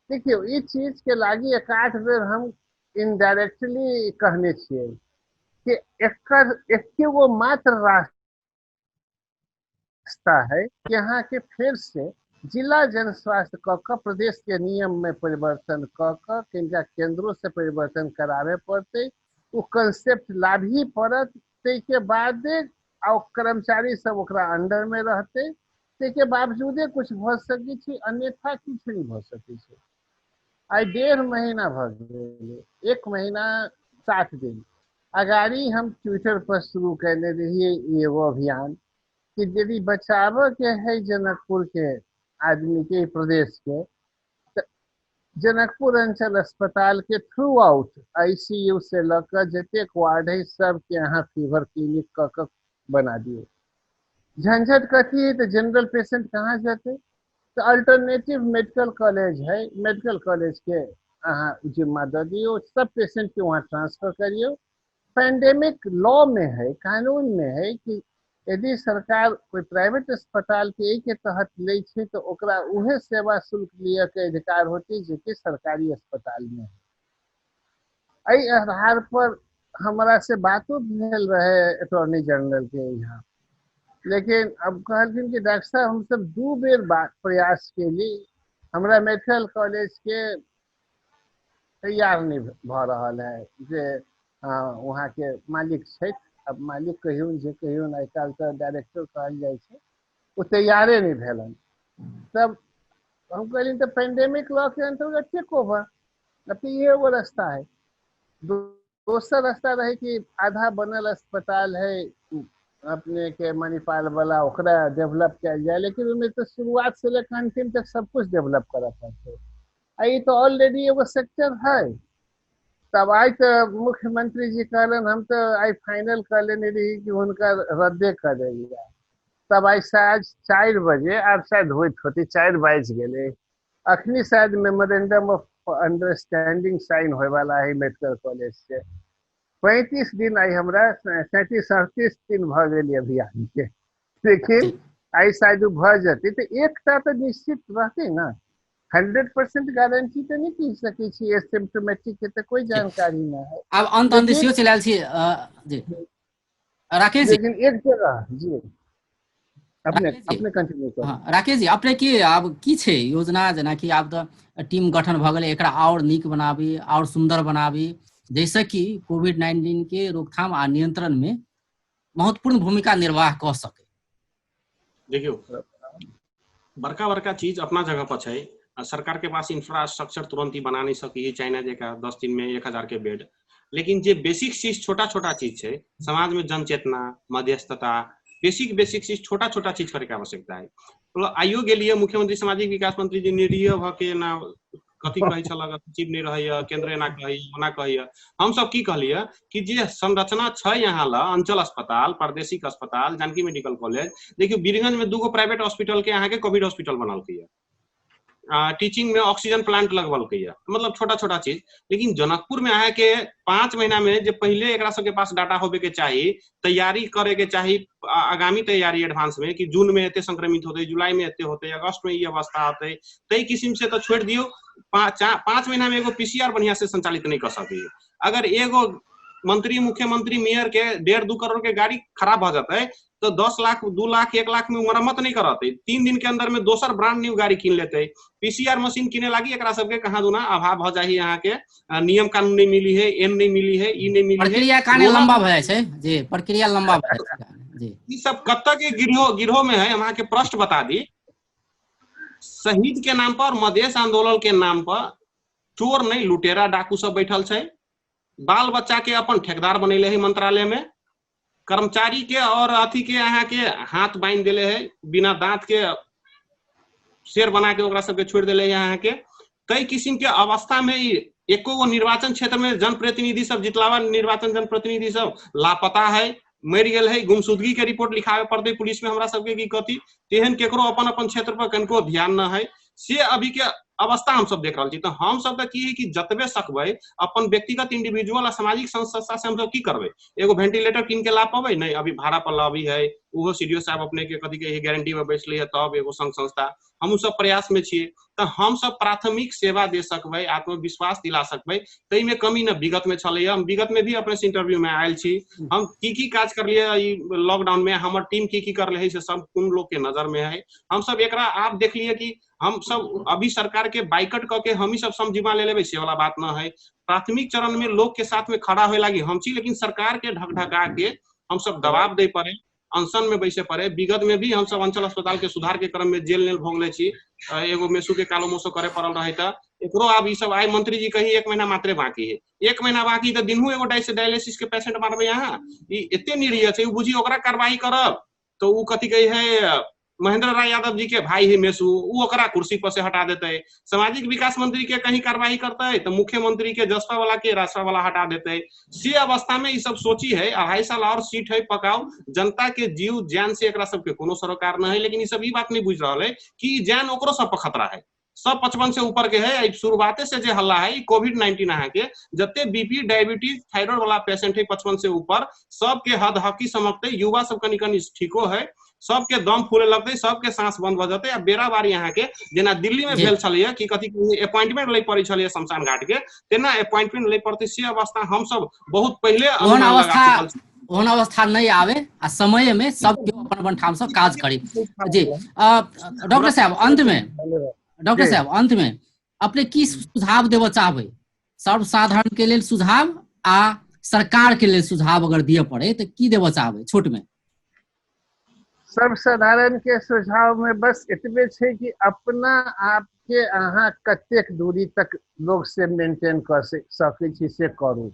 देखियौ ई चीज के लागी 1-8 बेर हम इनडायरेक्टली कहने छियै कि एकर एकेगो मात्र रास्ता है कि यहाँ के फिर से जिला जन स्वास्थ्य क के प्रदेश के नियम में परिवर्तन क के किनका केंद्रों से परिवर्तन करावे पड़तै, ओ कंसेप्ट लाभी पड़त, ताहिके बादे आ कर्मचारी सब ओकरा अंडर में रहतै, ताहिके बावजूदे कुछ भऽ सकै छै, अन्यथा किछु नहि भऽ सकै छै। आइ 1.5 महीना भऽ गेलै, 1 महीना 7 दिन अगाड़ी हम ट्विटर पर शुरू कयने रहियै एगो अभियान कि यदि बचाबऽ के है जनकपुर के आदमी के, प्रदेश के, तऽ जनकपुर अंचल अस्पताल के थ्रू आउट आईसीयू से लऽ कऽ जतेक वार्ड है सबके अहाँ फीवर क्लिनिक कऽ के बना दियौ। झंझट कथी है, तो जनरल पेशेंट कहाँ जेतै? तऽ अल्टरनेटिव मेडिकल कॉलेज है, मेडिकल कॉलेज के अहाँ जिम्मा दऽ दियौ, सब पेशेंट के वहाँ ट्रांसफर करियौ। पेंडेमिक लॉ में है, कानून में है कि यदि सरकार कोई प्राइवेट अस्पताल के एहि के तहत लै छै तऽ ओकरा उहे सेवा शुल्क लिअ के अधिकार होती जेकि सरकारी अस्पताल में है। एहि आधार पर हमरा से बातो भेल रहे अटॉर्नी जनरल के यहाँ, लेकिन अब कहलखिन कि डॉक्टर साहब हमसब 2 बेर प्रयास केली, हमरा मेडिकल कॉलेज के तैयार नहीं भऽ रहल है जे वहाँ के मालिक छथि, अब मालिक कहियौन जे कहियौन, आइ काल्हि तऽ डायरेक्टर कहल जाइ छै, ओ तैयारे नहि भेलन। तब हम कहलियनि तऽ पेंडेमिक लॉ के अंतर्गत टेक ओवर, अब तऽ इहे एगो रास्ता है। दोसर रास्ता रहे कि आधा बनल अस्पताल है अपने के मणिपाल वाला, ओकरा डेवलप कयल जाय, लेकिन ओहिमे तऽ शुरुआत से लेकर अंतिम तक सब कुछ डेवलप करऽ पड़तै, आ ई तऽ ऑलरेडी एगो सेक्टर है। तब आइ तऽ मुख्यमंत्री जी कहलन, हम तऽ आइ फाइनल कऽ लेने रही कि हुनका रद्दे कऽ देल जाय। तब आइ शायद 4 बजे, आब शायद होइत होते 4 बाजि गेलै, अखनी शायद मेमोरेंडम ऑफ अंडरस्टैंडिंग साइन होयवाला है मेडिकल कॉलेज से। 35 दिन आइ हमरा 37-38 दिन भऽ गेल अभियान के, लेकिन आइ शायद भऽ जेतै। तऽ एकटा तऽ निश्चित रहतै ने, 100% गारंटी तऽ नहि कहि सकै छी, एसिम्टोमेटिक के तऽ कोई जानकारी नहि है। आब अंत अंत सेहो चलि आयल छी जी राकेश जी, लेकिन एक जगह जी अपने अपने कंटिन्यू करू। हाँ, राकेश जी अपने की आब की छै योजना, जेनाकि आब तऽ टीम गठन भऽ गेलै, एकरा आओर नीक बनाबी, आओर सुन्दर बनाबी, जाहिसँ कि कोविड-19 के रोकथाम आ नियंत्रण में महत्वपूर्ण भूमिका निर्वाह कऽ सके। देखियौ, बड़का बड़का चीज अपना जगह पर छै, आ सरकार के पास इंफ्रास्ट्रक्चर तुरंत ही बना नहीं सकी है चाइना जकाँ 10 दिन में 1000 के बेड, लेकिन जे बेसिक चीज छोटा छोटा चीज छै समाज में, जनचेतना, मध्यस्थता, बेसिक बेसिक चीज छोटा छोटा चीज करे के आवश्यकता है। तो आइयो गेलिए मुख्यमंत्री सामाजिक विकास मंत्री जी निरीह भ के ना कथी कहै छलक, सचिव नहीं रहैया, केंद्र एना कहैया ओना कहैया। हम सब की कहलिए कि जे संरचना छै यहाँ ला, अंचल अस्पताल, प्रादेशिक अस्पताल, जानकी मेडिकल कॉलेज, देखियो बीरगंज में 2 गो प्राइवेट हॉस्पिटल के अहाँ के कोविड हॉस्पिटल बनलकै, टीचिंग में ऑक्सीजन प्लांट लगवलकै, मतलब छोटा छोटा चीज। लेकिन जनकपुर में अहाँ के 5 महीना में जे पहले एकरा सबके पास डाटा होबे के चाही, तैयारी करे के चाही, आगामी तैयारी एडवांस में कि जून में एते संक्रमित होते, जुलाई में एते होते, अगस्त में ये अवस्था होते, तई किस्म से तो छोड़ दियो, 5 महीना में एगो पीसीआर बढ़िया से संचालित नहीं कर सके। अगर एगो मंत्री, मुख्यमंत्री, मेयर के 1.5-2 करोड़ के गाड़ी खराब हो जाता है तो 10 लाख, 2 लाख, 1 लाख में मरम्मत नहीं कराते, 3 दिन के अंदर में दोसर ब्रांड न्यू गाड़ी किन लेते। पीसीआर मशीन किने लागी एकरा सबके कहाँ दुना अभाव हो जाही, यहाँ के नियम कानून नहीं मिली है, एन नहीं मिली है, ई नहीं मिली है, प्रक्रिया काने लंबा भऽ जाइ छै जी, प्रक्रिया लंबा भऽ जाइ छै जी। ई सब कत के गिरोह में है, हम अहाँ के प्रश्न बता दी। शहीद के नाम पर, मधेश आंदोलन के नाम पर चोर नहीं लुटेरा डाकू सब बैठल छै, बाल बच्चा के अपन ठेकेदार बनैले है मंत्रालय में, कर्मचारी के और अथी के अहाँ के हाथ बांधि देले है, बिना दांत के शेर बना के ओकरा सबके छोड़ देले है अहाँ के। कई किस्म के अवस्था में एको गो निर्वाचन क्षेत्र में जनप्रतिनिधि सब, जितलावा निर्वाचन जनप्रतिनिधि सब लापता है, मरि गेल है, गुमशुदगी के रिपोर्ट लिखावे पड़ते पुलिस में हमरा सबके की कथी, तेहन केकरो अपन अपन क्षेत्र पर कनको ध्यान न है, से अभी के अवस्था हम सब देख रहल छी। तो हम सब की है कि जतबे सकबै अपन व्यक्तिगत इंडिविजुअल आ सामाजिक संस्था से हम सब की करबै, एगो वेंटिलेटर कीन के ला पबै नहीं, अभी भाड़ा पर लाबी है, उहो सीडीओ साहब अपने के कथी के गारंटी में बैसले है, तब एगो संघ संस्था हम सब प्रयास में छियै। तो हम सब प्राथमिक सेवा दे सकबै, आत्मविश्वास दिला सकबै, ताहि में कमी न विगत में छलैया। हम विगत में भी अपने से इंटरव्यू में आयल छी, हम की की काज करलियै ई लॉकडाउन में, हमर टीम की की करले है से सब कोन लोग के नजर में है। हम सब एकरा आप देखलिए कि हम सब अभी सरकार के बाइकट कऽ के हम ही सब समझीमा ले लेबै से वाला बात न है। प्राथमिक चरण में लोग के साथ में खड़ा होए लागी हम छी, लेकिन सरकार के ढकढका के हम सब दबाव दे पड़े, अनशन में बैसे पड़े। विगत में भी हम सब अंचल अस्पताल के सुधार के क्रम में जेल नेल भोगले छी, एगो मेसू के कालो मोसो करे पड़ल रहे त एकरो आब ई सब आई मंत्री जी कही 1 महीना मात्रे बाकी है, 1 महीना बाकी त दिनहु एगो डायलिसिस के पेशेंट मारबे यहाँ, ई एते निरीह छै, बुझी ओकरा कार्रवाई करब तो उ कथी कही है महेंद्र राय यादव जी के भाई है मेसू, उ ओकरा कुर्सी पर से हटा देते। सामाजिक विकास मंत्री के कहीं कार्रवाई करते तो मुख्यमंत्री के जसपा वाला के रासपा वाला हटा देते। से अवस्था में ई सब सोची है, 2.5 साल और सीट है पकाओ, जनता के जीव जान से एकरा सबके कोनो सरोकार न है। लेकिन ई सब ई बात नहीं बुझ रहा है कि जान ओकरो सब पर खतरा है, सब 55 से ऊपर के है। शुरुआते से जे हल्ला है कोविड-19 अहाँ के जते बीपी डायबिटीज थायराइड वाला पेशेंट है 55 से ऊपर, सबके हद हकी समझते, युवा सब कनी कनी ठीको है, सबके दम फूले लगते, सबके सांस बंद भ जते। आ बेराबारी अहाँ के जेना दिल्ली में भेल छलैया कि कथी अपॉइंटमेंट लै पड़ै छलैया शमशान घाट के, तेना अपॉइंटमेंट लै पड़तै। से अवस्था हम सब बहुत पहिले ओहन अवस्था नहीं आवे आ समय में सब केओ अपन अपन ठाम से काज करी। जी डॉक्टर साहब, अंत में डॉक्टर साहब अंत में अपने की सुझाव देबऽ चाहबै? सर्वसाधारण के लेल सुझाव आ सरकार के लेल सुझाव अगर दिए पड़े तो की देबऽ चाहबै छोट में? सर्वसाधारण के सुझाव में बस एतबे छै कि अपना आप के अहाँ कतेक दूरी तक लोग से मेंटेन कर सकै छी से करू।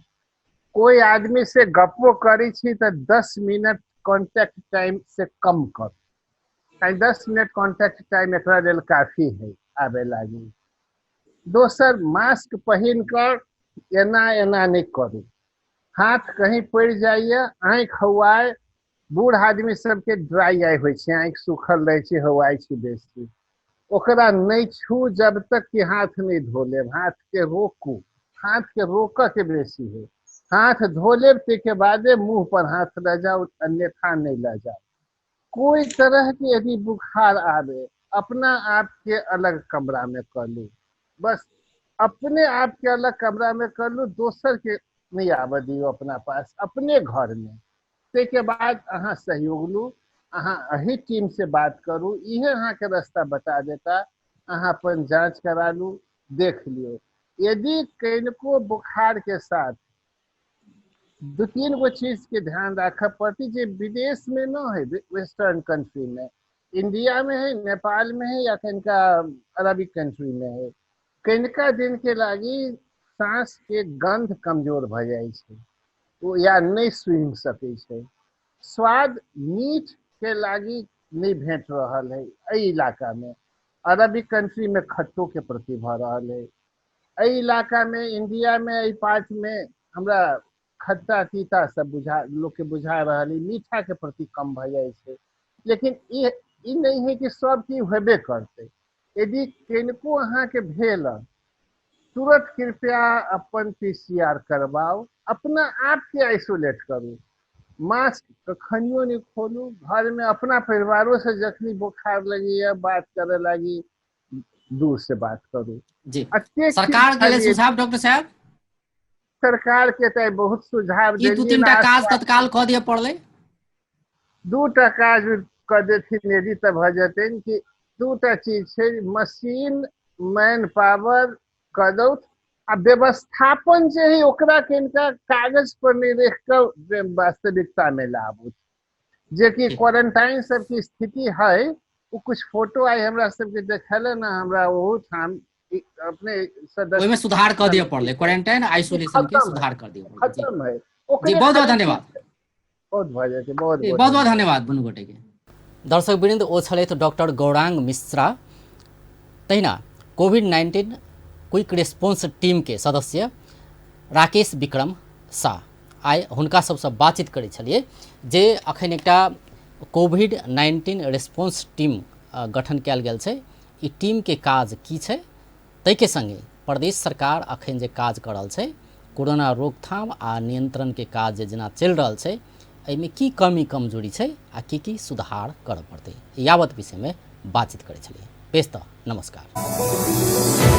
कोई आदमी से गप्पो करै छी तऽ 10 मिनट कॉन्टैक्ट टाइम से कम करू। 10 मिनट कॉन्टैक्ट टाइम एकरा लेल काफी है आबे लागी। दोसर, मास्क पहिन कर एना एना नहीं करू, हाथ कहीं पड़ जाइए, आँखि हौआए, बूढ़ आदमी सबके ड्राई आई होइ छै, आँखि सूखल रहै छै, हौआइ छै बेसी, ओकरा नहि छू जब तक कि हाथ नहि धो लेब। हाथ के रोकू, हाथ के रोकऽ के बेसी है, हाथ धो लेब ताहिके बादे मुँह पर हाथ लऽ जाउ, अन्यथा नहि लऽ जाउ। कोई तरह के यदि बुखार आवे अपना आप के अलग कमरा में कर लू, बस अपने आप के अलग कमरा में कर लू, दोसर के नहीं आबऽ दियौ अपना पास, अपने घर में। ताहिके बाद अहाँ सहयोग लू, अहाँ एही टीम से बात करू, इहे अहाँके रास्ता बता देता, अहाँ अपन जाँच करा लू, देख लियौ। यदि कनिको बुखार के साथ 2-3 गो चीज के ध्यान राखऽ पड़ती जे विदेश में न है, वेस्टर्न कंट्री में, इंडिया में है, नेपाल में है या कनिका अरबिक कंट्री में है, कनिका दिन के लागी सांस के गंध कमजोर भऽ जाइ छै ओ, या नहि सुनि सकै छै, स्वाद मीठ के लागी नहि भेट रहल है एहि इलाका में। अरबिक कंट्री में खट्टो के प्रति भऽ रहल है एहि इलाका में, इंडिया में एहि पार्ट में हमरा खट्टा तीता सब बुझा लोक के बुझा रहल है, मीठा के प्रति कम भऽ जाइ छै। लेकिन ई नहीं है कि सब चीज हेबे करतै। यदि किनको अहाँके भेल तुरंत कृपया अपन PCR करवाओ, अपना आप के आइसोलेट करू, मास्क कखनियो नहीं खोलू, घर में अपना परिवारों से जखनी बुखार लगैया बात करे लागी दूर से बात करू। जी, सरकार के लिए सुझाव डॉक्टर साहब? सरकार के तो बहुत सुझाव की 2-3 टा काज तत्काल कऽ दिअ पड़लै? 2टा काज कऽ देथिन यदि तऽ भऽ जेतनि कि 2टा चीज छै, मशीन मैन पावर कऽ दौ आ व्यवस्थापन जे है ओकरा कनिका कागज पर नहीं रख कऽ वास्तविकता में लाबू। जे कि क्वारंटाइन सबके स्थिति है वो कुछ फोटो आई हमरा सबके देखल ना, हमरा ओहू ठाम अपने सदस्य ओहिमे सुधार कऽ दिअ पड़लै, क्वारंटाइन आइसोलेशन के सुधार कर दिअ पड़लै। खत्म है। जी, बहुत बहुत धन्यवाद। बहुत भऽ जाइ छै, बहुत बहुत बहुत धन्यवाद दुनू गोटे के। दर्शक वृंद, ओ छलथि डॉक्टर गौरांग मिश्रा, तहिना कोविड-19 क्विक रिस्पॉन्स टीम के सदस्य राकेश विक्रम शाह। आइ हुनका सबसँ बातचीत करै छलियै जे अखन एकटा कोविड-19 रिस्पॉन्स टीम गठन कयल गेल छै, ई टीम के काज की छै, ताहिके संगे प्रदेश सरकार अखन जे काज कऽ रहल छै कोरोना रोकथाम आ नियंत्रण के काज जे जेना चलि रहल छै एहिमे की कमी कमजोरी छै आ की की सुधार करऽ पड़तै, यावत विषयमे बातचीत करै छलियै। बेस तऽ नमस्कार।